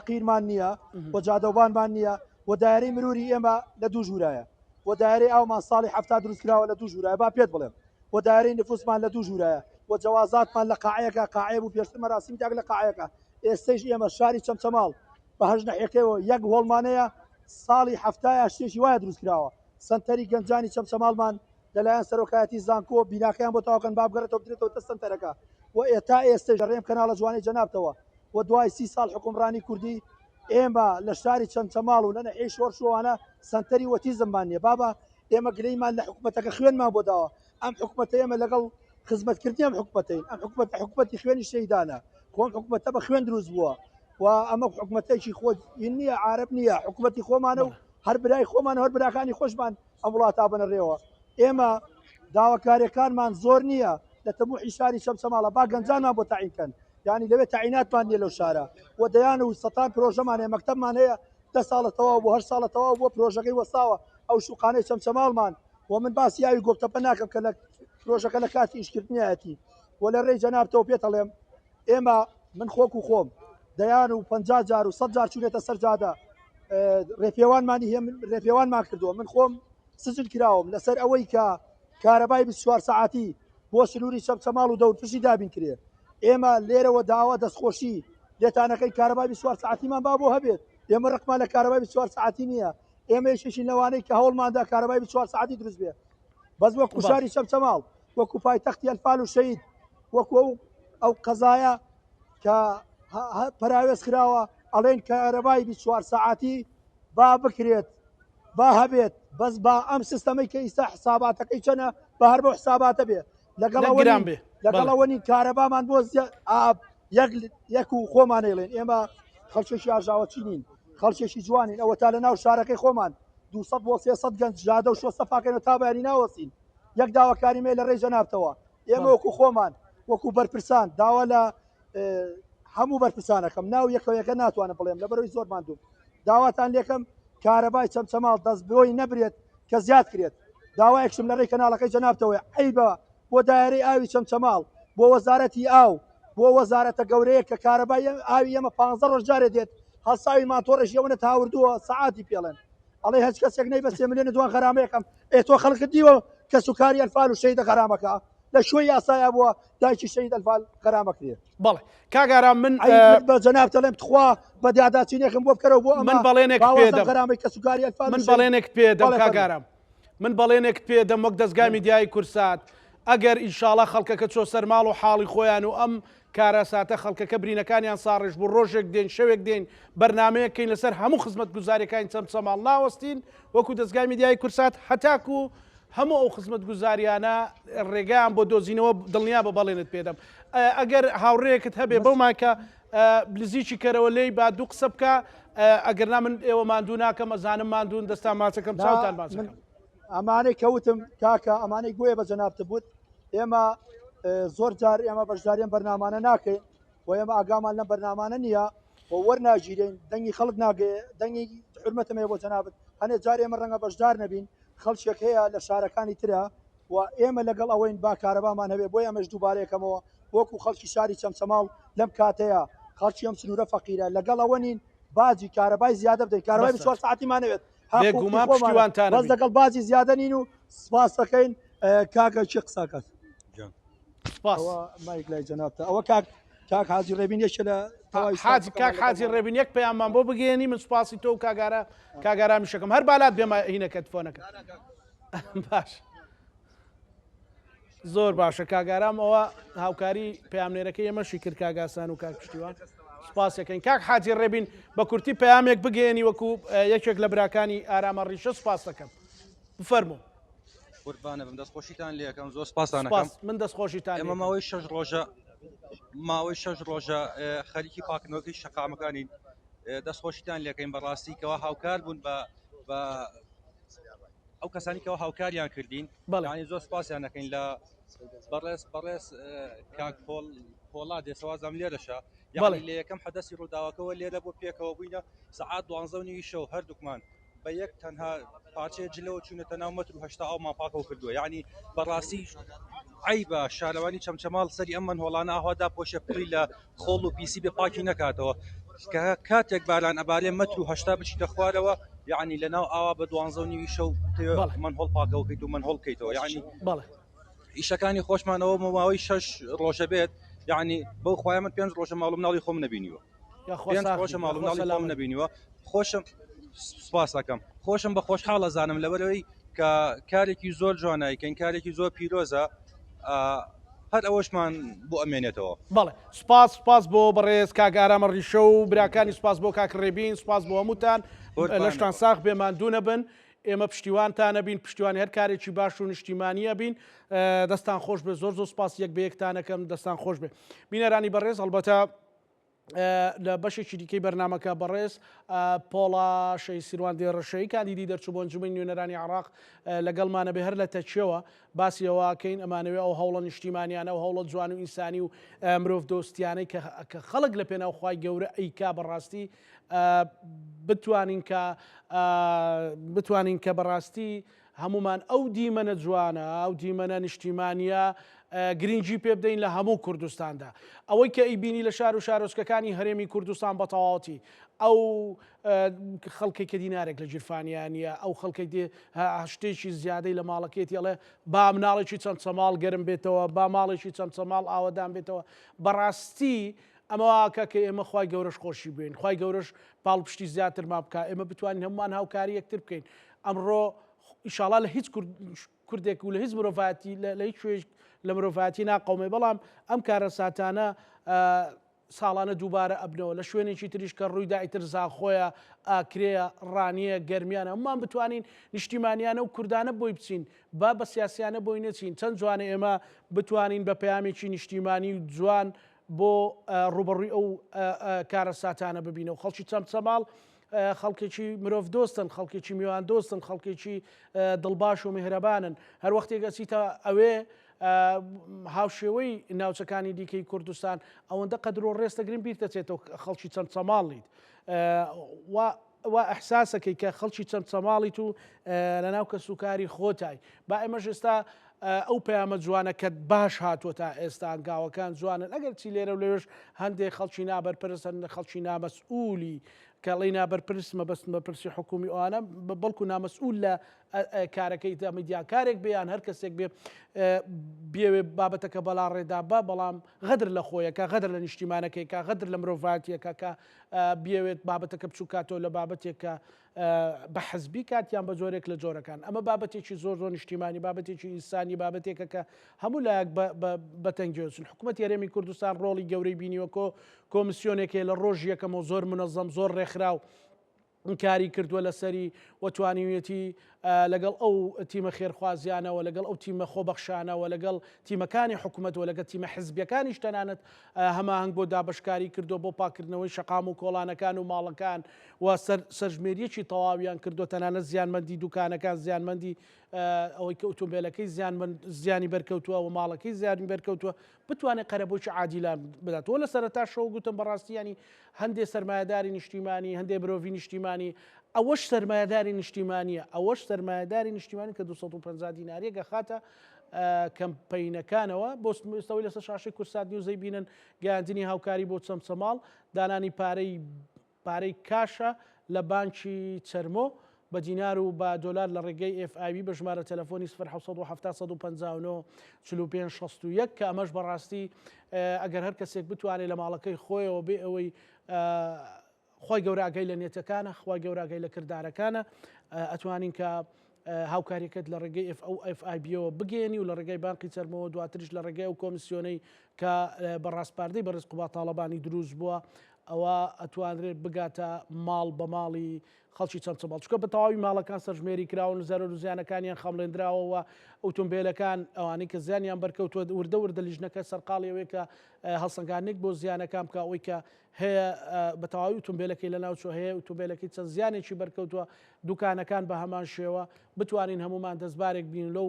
قیرمان نییە و جادەوبانمان نییە و دایرەی مروری ئێمە لە دوو ژوورایە و دایرەی ئاومان ساڵی حەفتا دروست کراوە لە دوو ژوورایە با پێت بڵێم و دایرەی نفوسمان لە دوو ژوورایە و جەوازاتمان لە قاعەیەکە قاعەیە بوو پێشتر مەراسیمی تاک لە قاعەیەکە ئێستەیش ئێمە شاری چەمچەماڵ بە هەشت نەحیەکەیەوە یەک هۆڵمانەیە ساڵی حەفتایە شتێکی وایە دروست کراوە سەنتەری گەنجانی چەمچەماڵمان لەلایەن سەرۆکایەتی زانکۆ بیناکەیان بۆ تەواوکەن با بگەڕێتەوە بدرێتەوە تە سەنتەرەکە و ئێتا ئێستەیش لە ڕێم کەناڵە جوانەی جەنابتەوە و دوای سی ساڵ حوکمڕانی کوردی ئێمە لە شاری چەمچەماڵ و لە نەحیەی شۆڕش و ئەوانە سەنتەری وەتیزممان نییە بابە ئێمە گلەیمان لە حکومەتەکە خوێنمان بۆ داوە ئەم حکومەتە ئێمە لەگەڵ خزمەتکردنی ئەم حکومەتەین ئەم حکومەتە حکومەتی خوێنی شەیدانە خۆم حکومەتە بە خوێن دروست بووە و ئەمە حکومەتێکی خۆ نییە عرب نییە حکومەتی خۆمانە و هەر برای خۆمان هەر براکانی خۆشمان ئەم وڵاتە بنە ڕێوە ئێمە داواکاریەکانمان زۆر نییە لە تەموحی شاری چەمچەماڵە با گەنجانمان بۆ تەعین کەن یانی لەوێ تەعیناتمان نییە لەو شارە و دەیان و سەتان پرۆژەمان هەیە مەکتەبمان هەیە. دە ساڵە تەواو بوو هەشت ساڵە تەواو بووە پرۆژەکەی وەستاوە ئەو شوقانەی چەمچەماڵمان و من باسی ئاوی گۆپتەپە ناکەم کە لە پرۆژەکە لە کاتی ئیشکردنیایەتی و لە ڕێی جەنابتەوە پێتەڵێم ئێمە من خۆک و خۆم دەیان و 50 جار و 100 جار چوونێتە سەر جادە ڕێپێوانمانی هەیە ڕێپێوانمان کردووە من خۆم سجل کراوم لەسەر ئەوەی کە کارەبای 24 سەعاتی بۆ سنووری چەمچەماڵ و دەورپشتی دابین کرێ ئێمە لێرەوە داوا دەستخۆشی لێتانەکەی کارەبای 24 سەعاتیمان با بۆ هەبێت ئێمە ڕقمان لە کارەبای 24 سەعاتی نییە ئێمە یەکێکین لەوانەی کە هەوڵماندا کارەبای 24 سەعاتی دروست بێ بەس وەکو شاری چەمچەماڵ وەکو پایتەختی ئەنفال و شەهید وەکو ئەو ئەو قەزایە کە پەراوێز خراوە ئەڵێن کارەبای 24 سەعاتی با بکرێت با هەبێت بەس با ئەم سیستەمەی کە ئیستا حساباتەکەی چەنە بە هەر بەو حساباتە بێ لەگەڵ ئەوە گران بێ لەگەڵ ئەوە نین کارەبامان بۆ ئاب یەک یەک و خۆمان ئەیڵێن ئێمە خەڵکێکی ئاژاوەچی نین خەڵکێکی جوانین ئەوە تا لە ناو شارەکەی خۆمان 200 بۆ 300 گەنج جادە و شۆستە پاکەنەوە تا بەیانی ناوەستین یەک داواکاری مێ لە ڕێی جەنابتەوە ئێمە وەکو خۆمان وەکو بەرپرسان داوا لە هەموو بەرپرسانەکەم ناو یەکەوەیەکە ناتوانم بڵێم لەبەرەوەی زۆر ماندووم داواتان لێکەم کارەبای چەمچەماڵ دەست بۆی نەبرێت کە زیاد کرێت داوایەکشم لە ڕێی کەناڵەکەی جەنابتەوەی عیبە بۆ دایرەی ئاوی چەمچەماڵ بۆ وەزارەتی ئاو بۆ وەزارەتە گەورەیە کە کارەبای ئاوی ئێمە پ ڕۆژ جارێ دێت هەڵساوی ماتۆڕێکی ئەوەنە تاوردووە سەعاتی پێڵێن ئەڵێ هەچ کەسێک نەی بە سێ ملیۆن دوان غەرامەیەکەم ئێ تۆ خەڵکت دیوە کەسوکاری ئەنفال و شەهیدە غەرامەکە لە کوێ یاسایا بووە دایکی شەهید ئەنفال غەرامە کرێ بەڵێ کاک ئارام من ئەی بە جەناب دەڵێم تخوا بە دیاداچینێکم بۆ بکەرەوە بۆ ئەمە من بەڵێنێک باوەزم پێدەم غەرامەی کەسوکاری ئەنفال و من شەهید بەڵێنێکت پێدەم بەڵێ کاک فەرموو ئارام من بەڵێنێکت پێدەم وەک دەزگای میدیایی کورسات ئەگەر ئینشاڵا خەڵکەکە چۆ سەر ماڵ و حاڵی خۆیان و ئەم کارەساتە خەڵکەکە برینەکانیان ساڕێژ بوو ڕۆژێک دێین شەوێک دێین بەرنامەیەک کەین لەسەر هەموو خزمەتگوزاریەکانی چەمچەماڵ ناوەستین وەکو دەزگای میدیایی کورسات هەتاکو هەموو ئەو خزمەتگوزاریانە ڕێگایان بۆ دۆزینەوە دڵنیا بە بەڵێنت پێدەم ئەگەر هاوڕێیەکت هەبێ بەو مایکە نزیکی کەرەوە لێی با دوو قسە بکە ئەگەر نا من ئێوە ماندوو ناکەم ئەزانم ماندوون دەستان ماچەکەم چاوتان ماچەکەم. ئەمانەی کەوتم کاکە ئەمانەی گوێ بە جەنابت بوت ئێمە زۆر جار ئێمە بەشداری ئەم بەرنامانە ناکەین و ئێمە ئاگامان لەم بەرنامانە نییە و وەرناگیرین دەنگی خەڵک ناگەێ دەنگی حرمەتم هەیە بۆ جەنابت هەنێ جار ئێمە ڕەنگە بەشدار نەبین خەڵکێک هەیە لە شارەکانی ترە و ئێمە لەگەڵ ئەوەین با کارەبامان هەبێ بۆی ئەمەش دووبارەیەکەمەوە وەکو خەڵکی شاری چەمچەماڵ لەم کاتەیە خەڵکی ئەم سنوورە فەقیرە لەگەڵ ئەوە نین باجی کارەبای زیادە بدەین کارەبای بەسە 24 ساعتیمانەوێت حەقوقی بێگومان خۆمانە پشتیوانتانە بەس بین لەگەڵ باجی زیادە نین و سپاس دەکەین کاکە چی قساکات سپاس ئەوە مایک لای جەنابتە ئەوە کاک کاک حاجی ڕێبین یەکێ لە تەواوی حاجی ستافەکەمان کاک حاجی لەگەڵمان. ڕێبین یەک پەیاممان بۆ بگەیەنی من سوپاسی تۆ و کاگارا کاگارامیشەکەم هەر بالات بێمە هینەکەت فۆنەکە باش زۆر باشە کاگارام ئەوە هاوکاری پەیامنێرەکەی ئێمەشی کرد کاگاسان و کاک پشتیوان سوپاسەکەین کاک حاجی ڕێبین بە کورتی پەیامێک بگەیەنی وەکو یەکێک لە براکانی ئارامە ڕیشە سوپاس دەکەم بفەرموو. قوربانە بم دەستخۆشیتان لێکەم زۆر سپاسان ئەکەم. سپاس من دەستخۆشیتان ئێمە ماوەی شەش ڕۆژە ماوەی شەش ڕۆژە خەریکی پاکردنەوەکەی شەقامەکانین دەستخۆشیتان لێکەین بەڕاستی کەوا هاوکار بوون بە بە ئەو کەسانی کەوا هاوکاریان کردین بەڵانی زۆر سپاسیان دەکەین لە بەڕێز بەڕێز کاک پۆل پۆڵا دێسەوازام لێرەشە یاڵی لە یەکەم حەدەسی ڕووداوەکەەوە لێرە بۆ پێکەوە بووینە سەعات دوانزە و نیوی شەو هەردووکمان بە یەک تەنها پارچەیە جلەوە چوونەتە ناو مەتر و هەشتا ئاومان پاکەوە کردووە یعنی بەڕاستی عیبە شارەوانی چەمچەماڵ سەری ئەم مەنهۆڵانە ئاوا داپۆشێ پڕی لە خۆڵ و پیسی بێ پاکی نەکاتەوە کە کاتێک باران ئەبارێ مەتر و هەشتا بچیتە خوارەوە یعنی لە ناو ئاوا بە دوانزە و نیوی شەو مەنهۆڵ پاکەوە کەیت و مەنهۆڵ بکەیتەوە یعنی بەڵێ ئیشەکانی خۆشمانەوە ماوەی شەش ڕۆژە بێت یعنی بەو خوایە من پێنج ڕۆژە ماڵ و مناڵی خۆم نەبینیوە پێنج ڕۆژە ماڵ و مناڵی خۆم نەبینیوە خۆشم سپاس ئەکەم خۆشم بە خۆشحاڵ ئەزانم لەبەرەوەی کە کارێکی زۆر جوانایکەین کارێکی زۆر پیرۆزە هەر ئەوەشمان بۆ ئەمێنێتەوە. بەڵێ سوپاس سوپاس بۆ بەڕێز کاک ئارامە ڕیشە و براکانی سوپاس بۆ کاک ڕێبین سوپاس بۆ هەمووتان لەشتان ساغ بێ ماندوو نەبن ئێمە پشتیوانتان ئەبین پشتیوانی هەر کارێکی باش و نیشتیمانی ئەبین دەستان خۆش بێ زۆر زۆر سوپاس یەک بە یەکتانەکەم دەستان خۆش بێ بینەرانی بەڕێز هەڵبەتە. لە بەشێکی دیکەی بەرنامەکە بەڕێز پۆڵا شەهید سیروان دێڕەشەیی کاندیدی دەرچوو بۆ ئەنجومەنی نوێنەرانی عێراق لەگەڵمانە بێ هەر لە تەکیەوە باسی ئەوەکەین ئەمانەوێ ئەو هەوڵە نیشتیمانیانە و هەوڵە جوان و ئینسانی و مرۆڤ دۆستیانەی کە خەڵک لە پێناو خوای گەورە ئەیکا بەڕاستی بتوانین کە بتوانین کە بەڕاستی هەموومان ئەو دیمەنە جوانە، ئەو دیمەنە نیشتیمانییە گرنگی پێ بدەین لە هەموو کوردستاندا. ئەوەی کە ئەیبینی لە شار و شارۆچکەکانی هەرێمی کوردستان بە تەواوەتی ئەو خەڵکێک کە دینارێک لە گیرفانیان نییە، ئەو خەڵکێک دێ شتێکی زیادەی لە ماڵەکەیەتی ئەڵێ با مناڵێکی چەمچەماڵ گەرم بێتەوە، با ماڵێکی چەمچەماڵ ئاوەدان بێتەوە. بەڕاستی ئەمە واکە کە ئێمە خوای گەورەش خۆشی بوێین، خوای گەورەش پاڵپشتی زیاترمان بکا، ئێمە بتوانین هەموومان هاوکاری یەکتر بکەین. ئەمڕۆ ئیشاڵا لە هیچ کوردێک و لە هیچ مرۆڤایەتی لە هیچ شوێک لە مرۆڤایەتی ناقەومێ، بەڵام ئەم کارەساتانە ساڵانە دووبارە ئەبنەوە لە شوێنێکی تریش کە ڕوویدا ئیتر زاخۆیە، ئاکرێیە، ڕانیە، گەرمیانە، هەموومان بتوانین نیشتیمانیانە و کوردانە بۆی بچین، با بە سیاسیانە بۆی نەچین، چەند جوانە ئێمە بتوانین بە پەیامێکی نیشتیمانی و جوان بۆ ڕووبەڕووی ئەو کارەساتانە ببینەوە. خەڵکی چەمچەماڵ خەڵکێکی مرۆڤ دۆستن، خەڵکێکی میوان دۆستن، خەڵکێکی دڵباش و میهرەبانن. هەر وەختێک ئەچیتە ئەوێ هاوشێوەی ناوچەکانی دیکەی کوردستان ئەوەندە قەدر و ڕێز دەگرن بیرتەچێتەوە خەڵکی چەمچەماڵیت. وا ئیحساسەکەی کە خەڵکی چەمچەماڵیت و لەناو کەسوکاری خۆتای. با ئێمەش ئێستا ئەو پەیامە جوانە کە باش هاتووە تا ئێستا هەنگاوەکان جوانن ئەگەر چی لێرە و لەوێش هەندێک خەڵکی نابەرپرس هەن خەڵکی نامەسئولی کە ڵی نابەرپرس مەبەستم بەرپرسی حکومی ئەوانە بەڵکو نامەسئول لە کارەکەی تا میدیاکارێک بێ یان هەر کەسێک بێ بێوێ بابەتەکە بەلا ڕێدا بە بەڵام غەدر لە خۆیەکە غەدر لە نیشتیمانەکەی کە غەدر لە مرۆڤاتیەکە کە بیەوێت بابەتەکە بچووکاتەوە لە بابەتێک کە بە حزبی کات یان بە جۆرێک لە جۆرەکان ئەمە بابەتێکی زۆر زۆر نیشتیمانی بابەتێکی ئینسانی بابەتێکە کە هەموو لایەک بە تەنگیۆچن حکوومەت هەرێمی کوردستان ڕۆڵی گەورەی بینیوە کۆ کۆمیسیۆنێک هەیە لە ڕۆژی یەکەمەوە زۆر منەزەم زۆر ڕێکخراو کاری کردووە لەسەری و توانیویەتی لەگەڵ ئەو تیمە خێرخوازیانەوە لەگەڵ ئەو تیمە خۆبەخشانەوە لەگەڵ تیمەکانی حکوومەت و لەگەڵ تیمە حزبیەکانیش تەنانەت هەماهەنگ بۆ دابەشکاری کردووە بۆ پاکردنەوەی شەقام و کۆڵانەکان و ماڵەکان و سەرژمێریەکی تەواویان کردووە تەنانەت زیانمەندی دوکانەکان زیانمەندی ئەوەی کە ئۆتۆمبیلەکەی زیانی بەرکەوتووە و ماڵەکەی زیانی بەرکەوتووە بتوانێت قەرەبوویەکی عادیلان بداتەوە لە سەرەتاشەوە گوتم بەڕاستی ینی هەندێ سەرمایەداری نیشتیمانی هەندێ مرۆڤی نیشتیمانی ئەوەش سەرمایەداری نیشتیمانیە ئەوەش سەرمایەداری نیشتیمانی کە 250 دیناریە گەخاتە کەمپەینەکانەوە بۆ ئێستاوی لەسەر شاشەی کورسات نیوزەی بینن گەیاندنی هاوکاری بۆ چەمچەماڵ دانانی پارەی پارەی کاشە لە بانکی چەرمۆ بە دینار و بە دۆلار لە ڕێگەی FIB بە ژمارە تەلەفۆنی 0770 159 45 61 کە ئەمەش بەڕاستی ئەگەر هەر کەسێک بتوانێت لە ماڵەکەی خۆیەوە بێ ئەوەی خوای گەورە ئاگای لە نێتەکانە خوای گەورە ئاگای لە کردارەکانە ئەتوانین کە هاوکاریەکەت لە ڕێگەی ئف ئەو FIB یەوە بگەێنی و لە ڕێگەی بانقی چەرمەوە دواتریش لە ڕێگەی ئەو کۆمیسیۆنەی کە بە ڕاسپاردەی بەڕێز قوباد تاڵەبانی دروست بووە ئەوە ئەتوانرێت بگاتە ماڵ بە ماڵی خەڵکی چەمچەماڵ چونکە بە تەواوی ماڵەکان سەرژمێری کراون زەرەر و زیانەکانیان خەمڵێندراوە و ئۆتۆمبیلەکان ئەوانەی کە زیانیان بەرکەوتووە وردە وردە لیژنەکە سەرقاڵی ئەوەیە کە هەڵسەنگاندنێک بۆ زیانەکان بکە ئەوەی کە هەیە بە تەواوی ئۆتۆمبیلەکەی لەناوچووە هەیە ئۆتۆمبیلەکەی چەند زیانێکی بەرکەوتووە دوکانەکان بە هەمان شێوە بتوانین هەمومان دەستبارێک بین لەو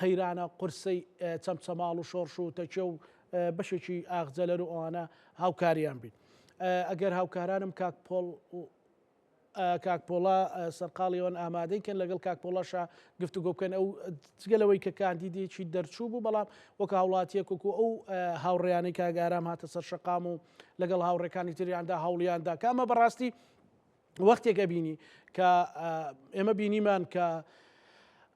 قەیرانە قورسەی چەمچەماڵ و شۆڕش و تەکیە و بەشێکی ئاغجەلەر و ئەوانە هاوکاریان بین ئەگەر هاوکارانم کاک پۆڵ کاک پۆڵا سەرقاڵی ئەوەن ئامادەی کەن لەگەڵ کاک پۆڵاشا گفتوگۆ بکەن ئەو جگە لەوەی کە کاندیدێکی دەرچوو بوو بەڵام وەک هاوڵاتیەک وەکو ئەو هاوڕێیانەی کاک ئارام هاتە سەر شەقام و لەگەڵ هاوڕێکانی تریاندا هەوڵیاندا کە ئەمە بەڕاستی وەختێک ئەبینی کە ئێمە بینیمان کە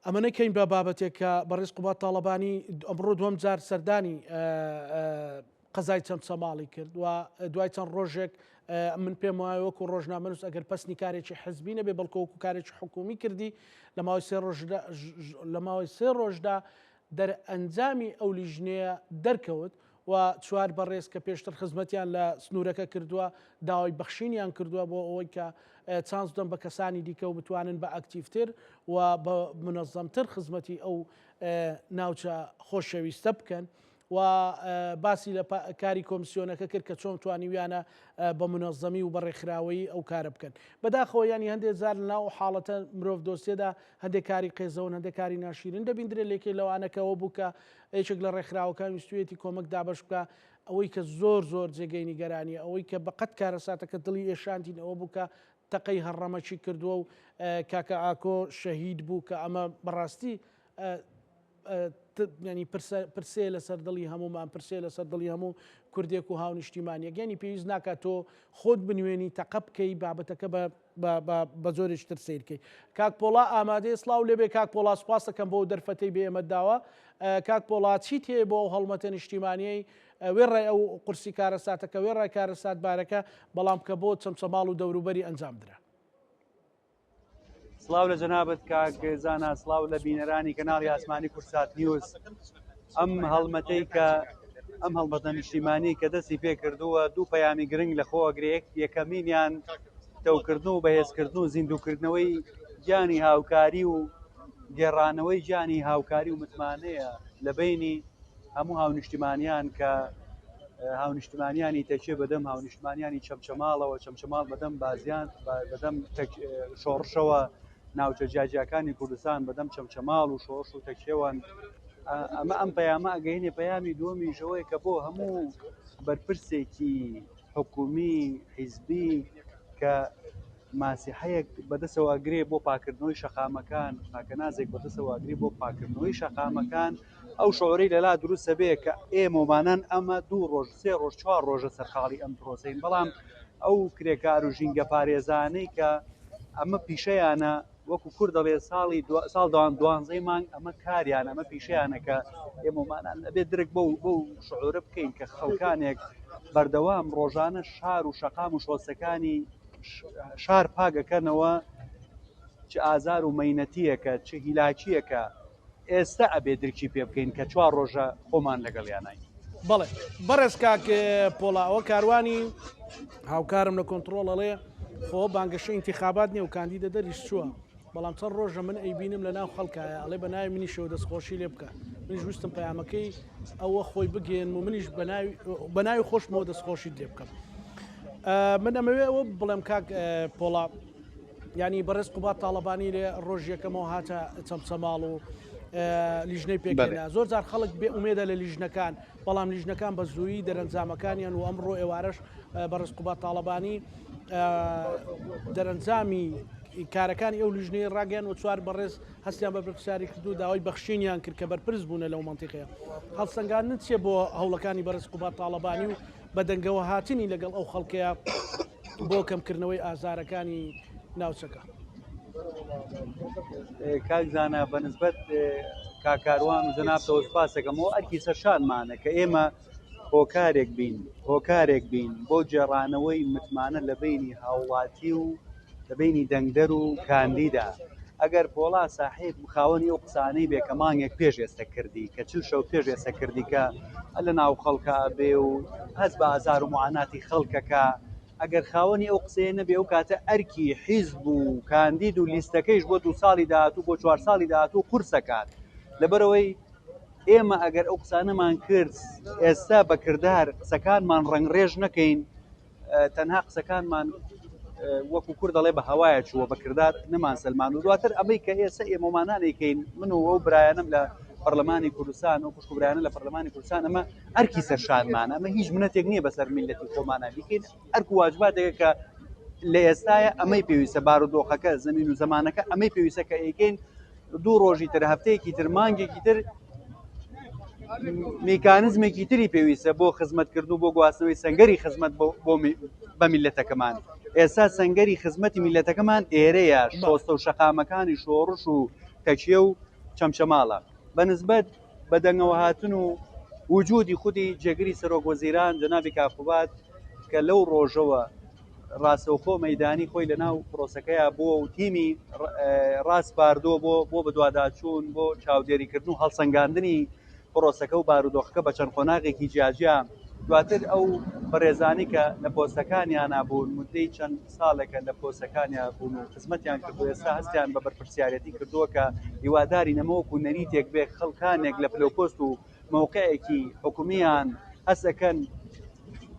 ئەمە نەکەین بە بابەتێک کە بەڕێز قوباد تاڵەبانی ئەمڕۆ دووەم جار سەردانی قەزای چەمچەماڵی کرد و دوای چەند ڕۆژێک من پێم وایە وەکو ڕۆژنامەنووس ئەگەر پەسنی کارێکی حزبی نەبێ بەڵکو وەکو کارێکی حکومی کردی لە ماوەی سێ ڕۆژدا لە ماوەی سێ ڕۆژدا دەرئەنجامی ئەو لیژنەیە دەرکەوت و چوار بەڕێز کە پێشتر خزمەتیان لە سنوورەکە کردووە داوای بەخشینیان کردووە بۆ ئەوەی کە چانس بدەن بە کەسانی دیکە و بتوانن بە ئەکتیڤتر و بە منەزەمتر خزمەتی ئەو ناوچە خۆشەویستە بکەن. و باسی لە کاری کۆمسیۆنەکە کرد کە چۆن توانیویانە بە مونەزەمی و بە ڕێکخراوەیی ئەو کارە بکەن. بەداخەوە یانی هەندێ جار لە ناو ئەو حاڵەتە مرۆڤ دۆستیەدا هەندێ کاری قێزەون، هەندێ کاری ناشیرن دەبیندرێت لە یەکێک لەوانە کە ئەوە بوو کە یەکێک لە ڕێکخراوەکان ویستویەتی کۆمەک دابەش بکا ئەوەی کە زۆر زۆر جێگەی نیگەرانیە ئەوەی کە بەقەد کارەساتەکە دڵی ئێشاندین ئەوە بوو کە تەقەی هەڕەمەکی کردووە و کاکە ئاکۆ شەهید بوو کە ئەمە بەڕاستی ینی پرسێ لەسەر دڵی هەمومان پرسێ لەسەر دڵی هەموو کوردێک و هاونیشتیمانیەک ینی پێویست ناکات تۆ خۆت بنوێنی تەقە بکەی بابەتەکە بە بە جۆرێکی تر سەیرکەی کاک پۆڵا ئامادەی سڵاو لێبێ کاک پۆڵا سوپاس دەکەم بۆ دەرفەتەی بێ ئێمەت داوە کاک پۆڵا چیت هەیە بۆ ئەو هەڵمەتە نیشتیمانیەی وێڕای ئەو قورسی کارەساتەکە وێڕای کارەساتبارەکە بەڵام کە بۆ چەمچەماڵ و دەوروبەری ئەنجام درا. سڵاو لە جەنابت کاک زانا سڵاو لە بینەرانی کەناڵی ئاسمانی کوردسات نیوز ئەم هەڵمەتەی کە ئەم هەڵمەتە نیشتیمانی کە دەستی پێکردووە دوو پەیامی گرنگ لە خۆ ئەگرێت یەکەمینیان تەوکردن و بەهێزکردن و زیندووکردنەوەی گیانی هاوکاری و گێڕانەوەی گیانی هاوکاری و متمانەیە لە بینی هەموو هاونیشتیمانیان کە هاونیشتمانیانی تەکێ بەدەم هاونیشتمانیانی چەمچەماڵەوە چەمچەماڵ بەدەم بازیان بەدەم شۆڕشەوە ناوچە جیاجیاکانی کوردستان بەدەم چەمچەماڵ و شۆڕش و تەکێوان ئەمە ئەم پەیامە ئەگەینێ پەیامی دووەمیشەوەی کە بۆ هەموو بەرپرسێکی حکومی حیزبی کە ماسیحەیەک بەدەسەوە ئەگرێ بۆ پاکردنەوەی شەقامەکان، خاکەنازێک بەدەسەوە ئەگرێ بۆ پاکردنەوەی شەقامەکان، ئەو شعورەی لەلا دروستە بێ کە ئێمەمانان ئەمە دوو ڕۆژ سێ ڕۆژ چوار ڕۆژە سەرقاڵی ئەم پرۆسەین، بەڵام ئەو کرێکار و ژینگە پارێزانەی کە ئەمە پیشەیانە وەکو کورد دەڵێ ساڵی ساڵ دوان دوانزەی مانگ ئەمە کاریان ئەمە پیشەیانە کە ئێمەمانان ئەبێ درک بەو بەو شعورە بکەین کە خەڵکانێک بەردەوام ڕۆژانە شار و شەقام و شۆسەکانی شار پاک ئەکەنەوە چ ئازار و مەینەتیەکە چ هیلاکیەکە ئێستا ئەبێ درکی پێ بکەین کە چوار ڕۆژە خۆمان لەگەڵیانین. بەڵێ بەڕێز کاک پۆڵا ئەوە کاروانی هاوکارم لە کۆنتڕۆڵ ئەڵێ خۆ بانگەشەی ئینتیخابات نیە و کاندیدە دەریش چووە بەڵام چەند ڕۆژە من ئەیبینم لە ناو خەڵکایە ئەڵێ بە ناوی منیشەوە دەستخۆشی لێ بکە منیش ویستم پەیامەکەی ئەوە خۆی بگەێنم و منیش بە ناوی خۆشمەوە دەستخۆشیت لێ بکەم من ئەمەوێ ئەوە بڵێم کاک پۆڵا ینی بەڕێز قوبات تاڵەبانی لێ ڕۆژ یەکەمەوە هاتە چەمچەماڵ و لیژنەی پێکێنا زۆر جار خەڵک بێ ئومێدە لە لیژنەکان بەڵام لیژنەکان بە زوویی دەرەنجامەکانیان و ئەمڕۆ ئێوارەش بەڕێز قوباد تاڵەبانی دەرەنجامی کارەکانی ئەو لیژنەی ڕاگەیان و چوار بەڕێز هەستیان بە بەرپرسیاری کرد و داوای بەخشینیان کرد کە بەرپرس بوونە لەو مەنتیقەیە. هەڵسەنگاندن چییە بۆ هەوڵەکانی بەڕێز قوباد تاڵەبانی و بەدەنگەوە هاتنی لەگەڵ ئەو خەڵکەیە بۆ کەمکردنەوەی ئازارەکانی ناوچەکە؟ کاک زانا بە نسبەت کاک کاروان و جەنابتەوە سوپاسەکەمەوە ئەرکی سەرشانمانە کە ئێمە هۆکارێک بین هۆکارێک بین بۆ گێڕانەوەی متمانە لە بینی هاوڵاتی و لە بینی دەنگدەر و کاندیدا ئەگەر پۆڵا ساحێب خاوەنی ئەو قسانەی بێ کە مانگێک پێش ئێستا کردی کە چل شەو پێش ئێستا کردی کە لە ناو خەڵکا بێ و هەست بە ئازار و معاناتی خەڵکەکە ئەگەر خاوەنی ئەو قسەیە نەبێ ئەو کاتە ئەرکی حیزب و کاندید و لیستەکەیش بۆ دوو ساڵی داهاتوو بۆ چوار ساڵی داهاتوو قورسەکات لەبەرئەوەی ئێمە ئەگەر ئەو قسانەمان کرد ئێستا بە کردار قسەکانمان ڕەنگڕێژ نەکەین تەنها قسەکانمان وەکو کورد دەڵێ بە هەوایە چووە بە کردار نەمان سەلمان و دواتر ئەمەی کە ئێستا ئێمەمانانێکین من و ئەو برایانم لە پەرلەمانی کوردستان و خوشک و برایانە لە پەرلەمانی کوردستان ئەمە ئەرکی سەرشانمانە ئەمە هیچ منەتێک نییە بەسەر میلەتی خۆمانە بیکەین ئەرک و واجباتێکە کە لە ئێستاە ئەمەی پێویستە بارودۆخەکە زمین و زمانەکە ئەمەی پێویستە کە ئەیکەین دوو ڕۆژی تر هەفتەیەکی تر مانگێکی تر میکانزمێکی تری پێویستە بۆ خزمەتکردن و بۆ گواستنەوەی سنگەری خزمەت بۆ بە میلەتەکەمان ئێستا سنگەری خزمەتی میلەتەکەمان ئێرەیە شۆستە و شەقامەکانی شۆڕش و تەکیە و چەمچەماڵە بە نسبەت بەدەنگەوەهاتن و وجودی خودی جێگری سەرۆک وەزیران جەنابی کاک قوباد کە لەو ڕۆژەوە ڕاستەوخۆ مەیدانی خۆی لەناو پرۆسەکەیا بووە و تیمی ڕاسپاردووە بۆ بۆ بەدواداچوون بۆ چاودێریکردن و هەڵسەنگاندنی پرۆسەکە و بارودۆخەکە بە چەند قۆناغێکی جیاجیا دواتر ئەو بەڕێزانی کە لە پۆستەکانیانا بوون مدەی چەند ساڵێکە لە پۆستەکانیا بوون و خزمەتیان کردو ئێستا هەستیان بە بەرپرسیارەتی کردووە کە هیوادارین ئەمە وەکو نەریتێک بێ خەڵکانێک لە پلەوپۆست و. مەوقعێکی حکومیان هەست ئەکەن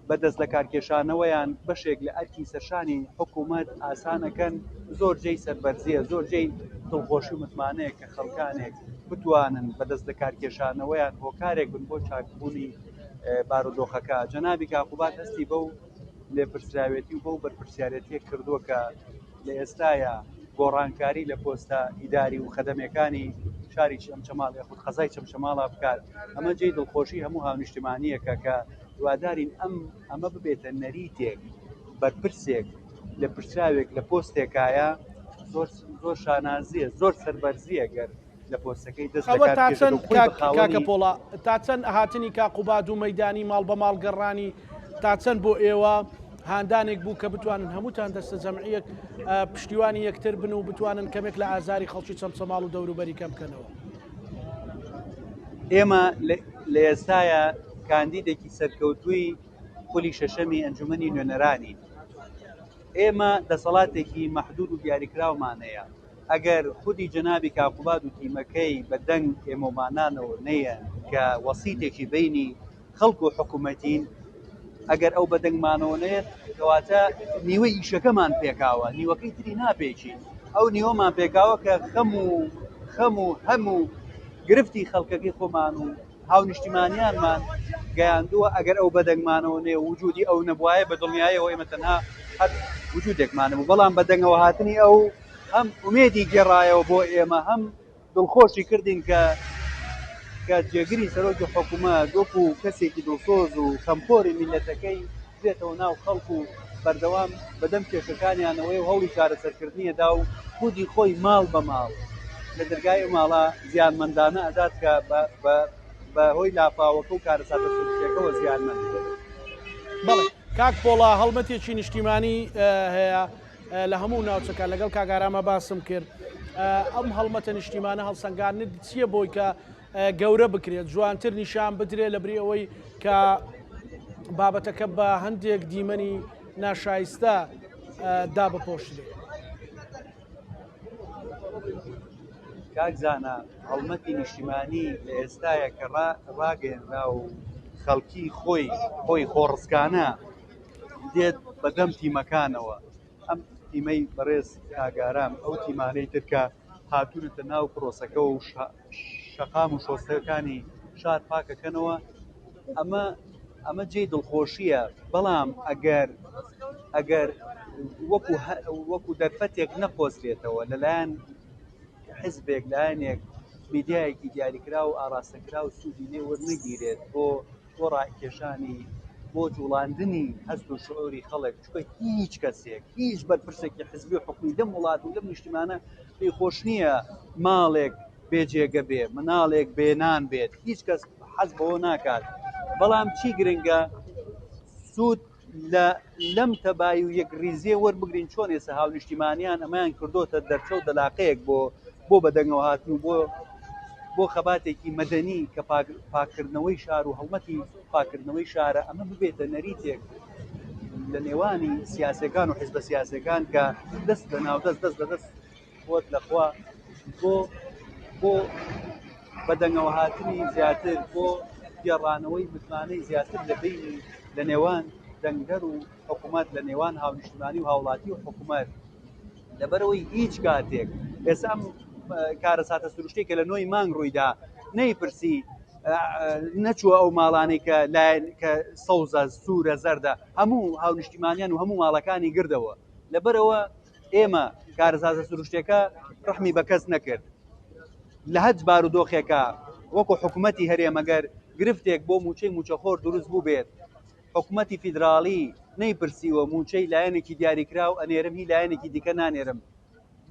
بە دەست لەکارکێشانەوەیان بەشێک لە ئەرکی سەرشانی حکوومەت ئاسان ئەکەن زۆر جێی سەربەرزیە زۆر جێی دڵخۆشی و متمانەیە کە خەڵکانێک بتوانن بە دەست لەکارکێشانەوەیان هۆکارێک بن بۆ چاکبوونی بارودۆخەکە جەنابی کاک قوباد هەستی بەو لێپرسراوێتی و بەو بەرپرسیارێتیە کردووە کە لە ئێستایا گۆڕانکاری لە پۆستە ئیداری و خەدەمێکانی شاری چەمچەماڵ یاخود قەزای چەمچەماڵا بکات ئەمە جێی دڵخۆشی هەموو هاونیشتمانیەکە کە هیوادارین ئەم ئەمە ببێتە نەریتێک بەرپرسێک لە پرسراوێک لە پۆستێکایە زۆر زۆر شانازیە زۆر سەربەرزیە گەر لە پۆستەکەی دەست ئەوە لەکار تا بکێشێت چەند و خۆی بە کاک کاکە خاوەنی پۆڵا تا چەند هاتنی کاک قوباد و مەیدانی ماڵ بە ماڵ گەڕانی تا چەند بۆ ئێوە هاندانێک بوو کە بتوانن هەمووتان دەستە جەمعیەک پشتیوانی یەکتر بن و بتوانن کەمێک لە ئازاری خەڵکی چەمچەماڵ و دەوروبەری کەم بکەنەوە؟ ئێمە لە ئێستایا کاندیدێکی سەرکەوتووی خولی شەشەمی ئەنجومەنی نوێنەرانین. ئێمە دەسەڵاتێکی مەحدود و دیاریکراومان هەیە. ئەگەر خودی جەنابی کاک قوباد و تیمەکەی بە دەنگ ئێمەومانانەوە نەیەن کە وەسیتێکی بەینی خەڵک و حکوومەتین، ئەگەر ئەو بە دەنگمانەوە نەیەت کەواتە نیوەی ئیشەکەمان پێکاوە، نیوەکەی تری ناپێکین. ئەو نیوەمان پێکاوە کە خەم و خەم و هەم و گرفتی خەڵکەکەی خۆمان و هاونیشتیمانیانمان گەیاندووە، ئەگەر ئەو بەدەنگمانەوە نێ وجودی ئەو نەبوایە بە دڵنیایەوە ئێمە تەنها هەر وجودێکمان نەبوو، بەڵام بەدەنگەوە هاتنی ئەو هەم ئومێدی گێڕایەوە بۆ ئێمە هەم دڵخۆشی کردین کە کە جێگری سەرۆکی حکوومەت وەکو کەسێکی دڵسۆز و خەمخۆری میللەتەکەی دێتەوە ناو خەڵک و بەردەوام بەدەم کێشەکانیانەوەی و هەوڵی چارەسەرکردنی ئەدا و خودی خۆی ماڵ بە ماڵ لە دەرگای ئەو ماڵە زیانمەندانە ئەدات کە بە هۆی لافاوەکە و کارەساتە سروشتیەکەوە زیانمەند بوون. بەڵێ کاک پۆڵا هەڵمەتێکی نیشتیمانی هەیە لە هەموو ناوچەکان لەگەڵ کاک ئارامە باسم کرد ئەم هەڵمەتە نیشتیمانە هەڵسەنگاندنت چییە بۆی کە گەورە بکرێت جوانتر نیشان بدرێت لە بری ئەوەی کە بابەتەکە بە هەندێک دیمەنی ناشایستە دابپۆشرێت. کاک زانا هەڵمەتی نیشتیمانی لە ئێستاە کە ڕاگەیەنرا و خەڵکی خۆی خۆی خۆڕسکانە دێت بەدەم تیمەکانەوە ئەم تیمەی بەڕێز کاک ئارام ئەو تیمانەی تر کە هاتوونەتە ناو پرۆسەکە و شەقام و شۆستەکانی شار پاکەکەنەوە ئەمە ئەمە جێی دڵخۆشیە بەڵام ئەگەر ئەگەر وەکو وەکو دەرفەتێک نەقۆزرێتەوە لەلایەن حزبێک لایەنێک میدیایەکی دیاریکراو و ئاراستەکراو سوودی لێ وەرنەگیرێت بۆ بۆ ڕاکێشانی بۆ جوڵاندنی هەست و شعوری خەڵک چونکە هیچ کەسێک هیچ بەرپرسێکی حزبی و حکومی لەم وڵات و لەم نیشتیمانە پێی خۆش نییە ماڵێک بێ جێگە بێ مناڵێک بێ نان بێت هیچ کەس حەز بەوە ناکات بەڵام چی گرنگە سوود لە لەم تەبایی و یەکڕیزییە وەربگرین چۆن ئێستا هاونیشتیمانیان ئەمەیان کردۆتە دەرچە و دەلاقەیەک بۆ بۆ بەدەنگەوە هاتن و بۆ بۆ خەباتێکی مەدەنی کە پاکردنەوەی شار و هەڵمەتی پاکردنەوەی شارە ئەمە ببێتە نەریتێک لە نێوانی سیاسەکان و حزبە سیاسەکان کە دەست لە ناو دەست دەست لە دەست خۆت لەخوا بۆ بۆ بەدەنگەوە هاتنی زیاتر بۆ گێڕانەوەی متمانەی زیاتر لە بینی لە نێوان دەنگدەر و حکوومەت لە نێوان هاونیشتمانی و هاوڵاتی و حکوومەت لەبەرەوەی هیچ کاتێک ئێستا ئەم کارەساتە سروشتی کە لە نۆی مانگ ڕوویدا نەیپرسی نەچووە ئەو ماڵانەی کە لایەن کە سەوزە سوورە زەردە هەموو هاونیشتیمانیان و هەموو ماڵەکانی گردەوە لەبەرەوە ئێمە کارەساتە سروشتەکە ڕەحمی بە کەس نەکرد لە هەچ بارودۆخێکە وەکو حکوومەتی هەرێم ئەگەر گرفتێک بۆ موچەی موچەخۆر دروست بوو بێت حکوومەتی فیدراڵی نەیپرسیوە موچەی لایەنێکی دیاریکراو ئەنێرم هی لایەنێکی دیکە نانێرم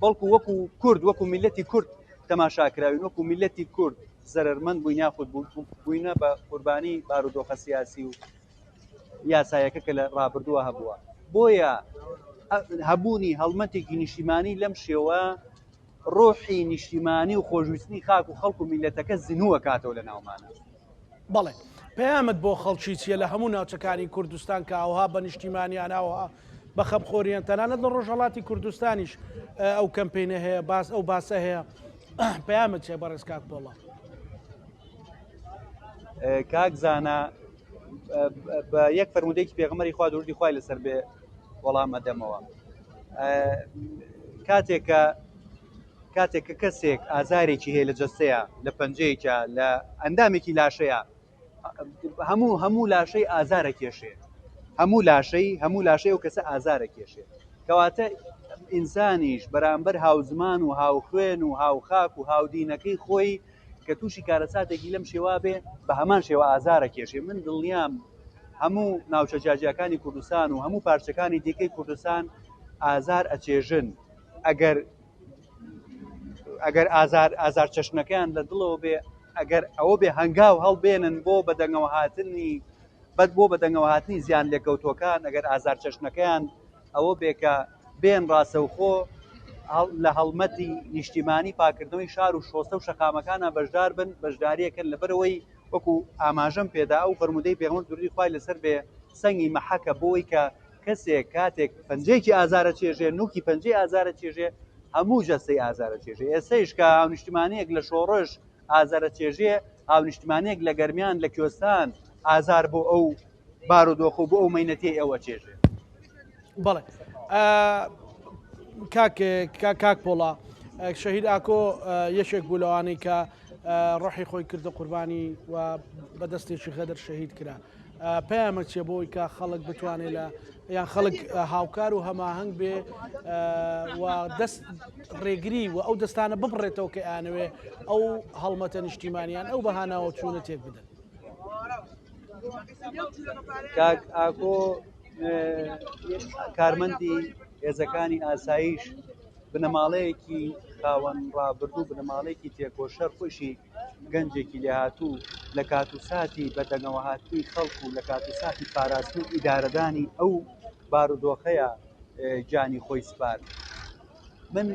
بەڵکو وەکو کورد وەکو میلەتی کورد تەماشا کراوین وەکو میلەتی کورد زەرەرمەند بووین یاخود بووینە بە قوربانی بارودۆخە سیاسی و یاسایەکە کە لە ڕابردووە هەبووە بۆیە هەبوونی هەڵمەتێکی نیشتیمانی لەم شێوە ڕۆحی نیشتیمانی و خۆشویستنی خاک و خەڵک و میلەتەکە زنووە کاتەوە لە ناومانە. بەڵێ پەیامت بۆ خەڵکی چییە لە هەموو ناوچەکانی کوردستان کە ئەوها بە نیشتیمانیان ئەوها بە خەمخۆریان تەنانەت لە ڕۆژهەڵاتی کوردستانیش ئەو کەمپینە هەیە باس ئەو باسە هەیە پەیامت چیە بەڕێز کاک پۆڵا؟ کاک زانا بە یەک فەرمودەیەکی پێغەمبەری خوا درودی خوای لەسەر بێ وەڵام ئەدەمەوە کاتێک کە کاتێک کە کەسێک ئازارێکی هەیە لە جەستەیە لە پەنجەیەکە لە ئەندامێکی لاشەیە هەموو هەموو لاشەی ئازارە کێشێ هەموو لاشەی هەموو لاشەی ئەو کەسە ئازارە کێشێ کەواتە ئینسانیش بەرامبەر هاوزمان و هاوخوێن و هاوخاک و هاودینەکەی خۆی کە تووشی کارەساتێکی لەم شێوا بێ بە هەمان شێوە ئازارە کێشێ من دڵنیام هەموو ناوچە جیاجیاکانی کوردستان و هەموو پارچەکانی دیکەی کوردستان ئازار ئەچێژن ئەگەر ئەگەر ئازار ئازار چەشنەکەیان لە دڵەوە بێ ئەگەر ئەوە بێ هەنگاو هەڵبێنن بۆ بەدەنگەوە هاتنی بەد بۆ بەدەنگەوە هاتنی زیان لێکەوتوەکان ئەگەر ئازار چەشنەکەیان ئەوە بێ کە بێن ڕاستەوخۆ لە هەڵمەتی نیشتیمانی پاکردنەوەی شار و شۆستە و شەقامەکانە بەشدار بن بەشداریەکەن لەبەرەوەی وەکو ئاماژەم پێدا ئەو فەرموودەی پێغەمبەر درودی خوای لەسەر بێ سەنگی مەحەکە بۆی کە کەسێک کاتێک پەنجەیەکی ئازارە چێژێ نوکی پەنجەی ئازارە چێژێ هەموو جەستەی ئازارە چێژێ ئێستەیش کە هاونیشتمانیەک لە شۆڕش ئازارە چێژێ هاونیشتمانیەک لە گەرمیان لە کوێستان ئازار بۆ ئەو بارودۆخ و بۆ ئەو مەینەتیەی ئەو ئەچێژێ. بەڵێ کاک کاک پۆڵا شەهید ئاکۆ یەکێک بوو لەوانەی کە ڕۆحی خۆی کردە قوربانی و بە دەستێکی غەدر شەهید کرا. پەیامە چیە بۆی کە خەڵک بتوانێت لە یان خەڵک هاوکار و هەماهەنگ بێ و دەست ڕێگری و ئەو دەستانە ببڕێتەوە کە ئەیانەوێ ئەو هەڵمەتە نیشتیمانیان ئەو بەهاناوە چوونە تێک بدەن. کاک ئاکۆ کارمەندی هێزەکانی ئاسایش بنەماڵەیەکی خاوەن ڕابردوو بنەماڵەیەکی تێکۆشەر خۆشی گەنجێکی لێهاتوو لە کات و ساتی بەدەنگەوەهاتنی خەڵک و لە کات و ساتی پاراستن و ئیدارەدانی ئەو بارودۆخەیە گیانی خۆی سپارد. من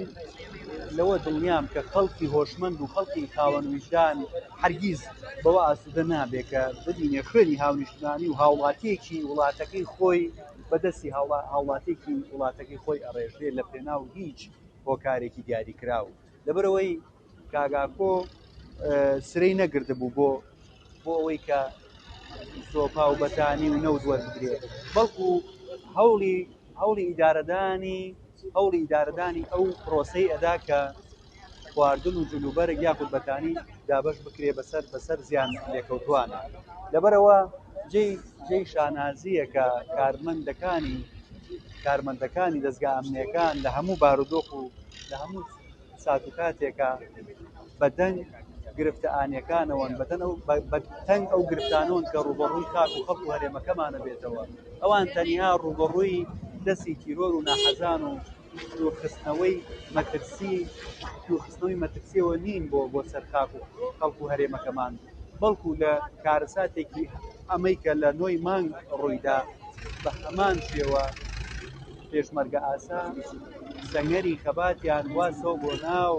لەوە دڵنیام کە خەڵکی هۆشمەند و خەڵکی خاوەن ویژدان هەرگیز بەوە ئاسوودە نابێ کە ببینێ خوێنی هاونیشتمانی و هاوڵاتیەکی وڵاتەکەی خۆی بەدەستی هاوڵاتێکی وڵاتەکەی خۆی ئەڕێژرێ لە پێناو هیچ هۆکارێکی دیاریکراو لەبەرئەوەی کاک ئاکۆ سرەی نەگردبوو بۆ بۆ ئەوەی کە سۆپا و بەتانی و نەوت وەربگرێ بەڵکو هەوڵی هەوڵی ئیدارەدانی هەوڵی ئیدارەدانی ئەو پرۆسەی ئەدا کە خواردن و جلوبەرگ یاخود بەتانی دابەش بکرێ بەسەر بەسەر زیان لێکەوتوانە لەبەرەوە جێی جێی شانازییە کە کارمەندەکانی کارمەندەکانی دەزگا ئەمنیەکان لە هەموو بارودۆخ و لە هەموو سات و کاتێکە بەدەنگ گرفتە ئانیەکانەوەن بەدەن ئەو بەتەنگ ئەو گرفتانەوەن کە ڕووبەڕووی خاک و خەڵک و هەرێمەکەمانە بێتەوە ئەوان تەنیا ڕووبەڕووی دەستی تیرۆر و ناحەزان و دوورخستنەوەی مەترسی دوورخستنەوەی مەترسیەوە نین بۆ بۆ سەر خاک و خەڵک و هەرێمەکەمان بەڵکو لە کارەساتێکی ئەمەی کە لە نۆی مانگ ڕوویدا بە هەمان شێوە پێشمەرگە ئاسا سەنگەری خەباتیان گواستەوە بۆ ناو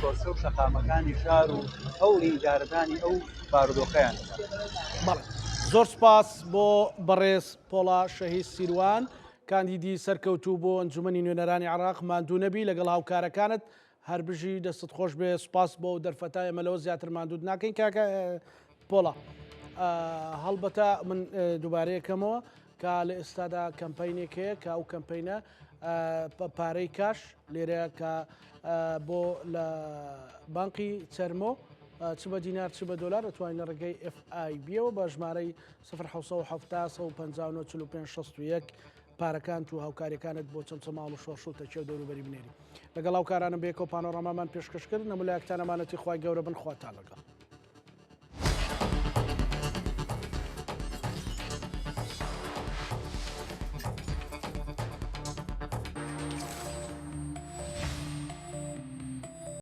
کۆچە و شەقامەکانی شار و هەوڵی ئیدارەدانی ئەو بارودۆخەیان دەدا. بەڵێ زۆر سوپاس بۆ بەڕێز پۆڵا شەهید سیروان کاندیدی سەرکەوتوو بۆ ئەنجومەنی نوێنەرانی عێراق ماندوو نەبی لەگەڵ هاوکارەکانت هەر بژی دەستت خۆش بێ سوپاس بۆ ئەو دەرفەتە ئێمە لەوە زیاتر ماندووت ناکەین کاکە پۆڵا هەڵبەتە من دووبارەیەکەمەوە کە لە ئێستادا کەمپینێک هەیە کە ئەو کەمپینە پارەی کاش لێرە کە بۆ لە بانقی چەرمۆ چ بە دینار چ بە دۆلار ئەتوانین لە ڕێگەی FIB-ەوە بە ژمارەی 1970 45 61 پارەکانت و هاوکاریەکانت بۆ چەمچەماڵ و شۆڕش و تەکیە و دەوروبەری بنێری. لەگەڵ هاوکارانم بەیەکەوە پانۆرامامان پێشکەش کرد، نەمولایەکتان ئەمانەتی خوای گەورە بن خواتان لەگەڵ.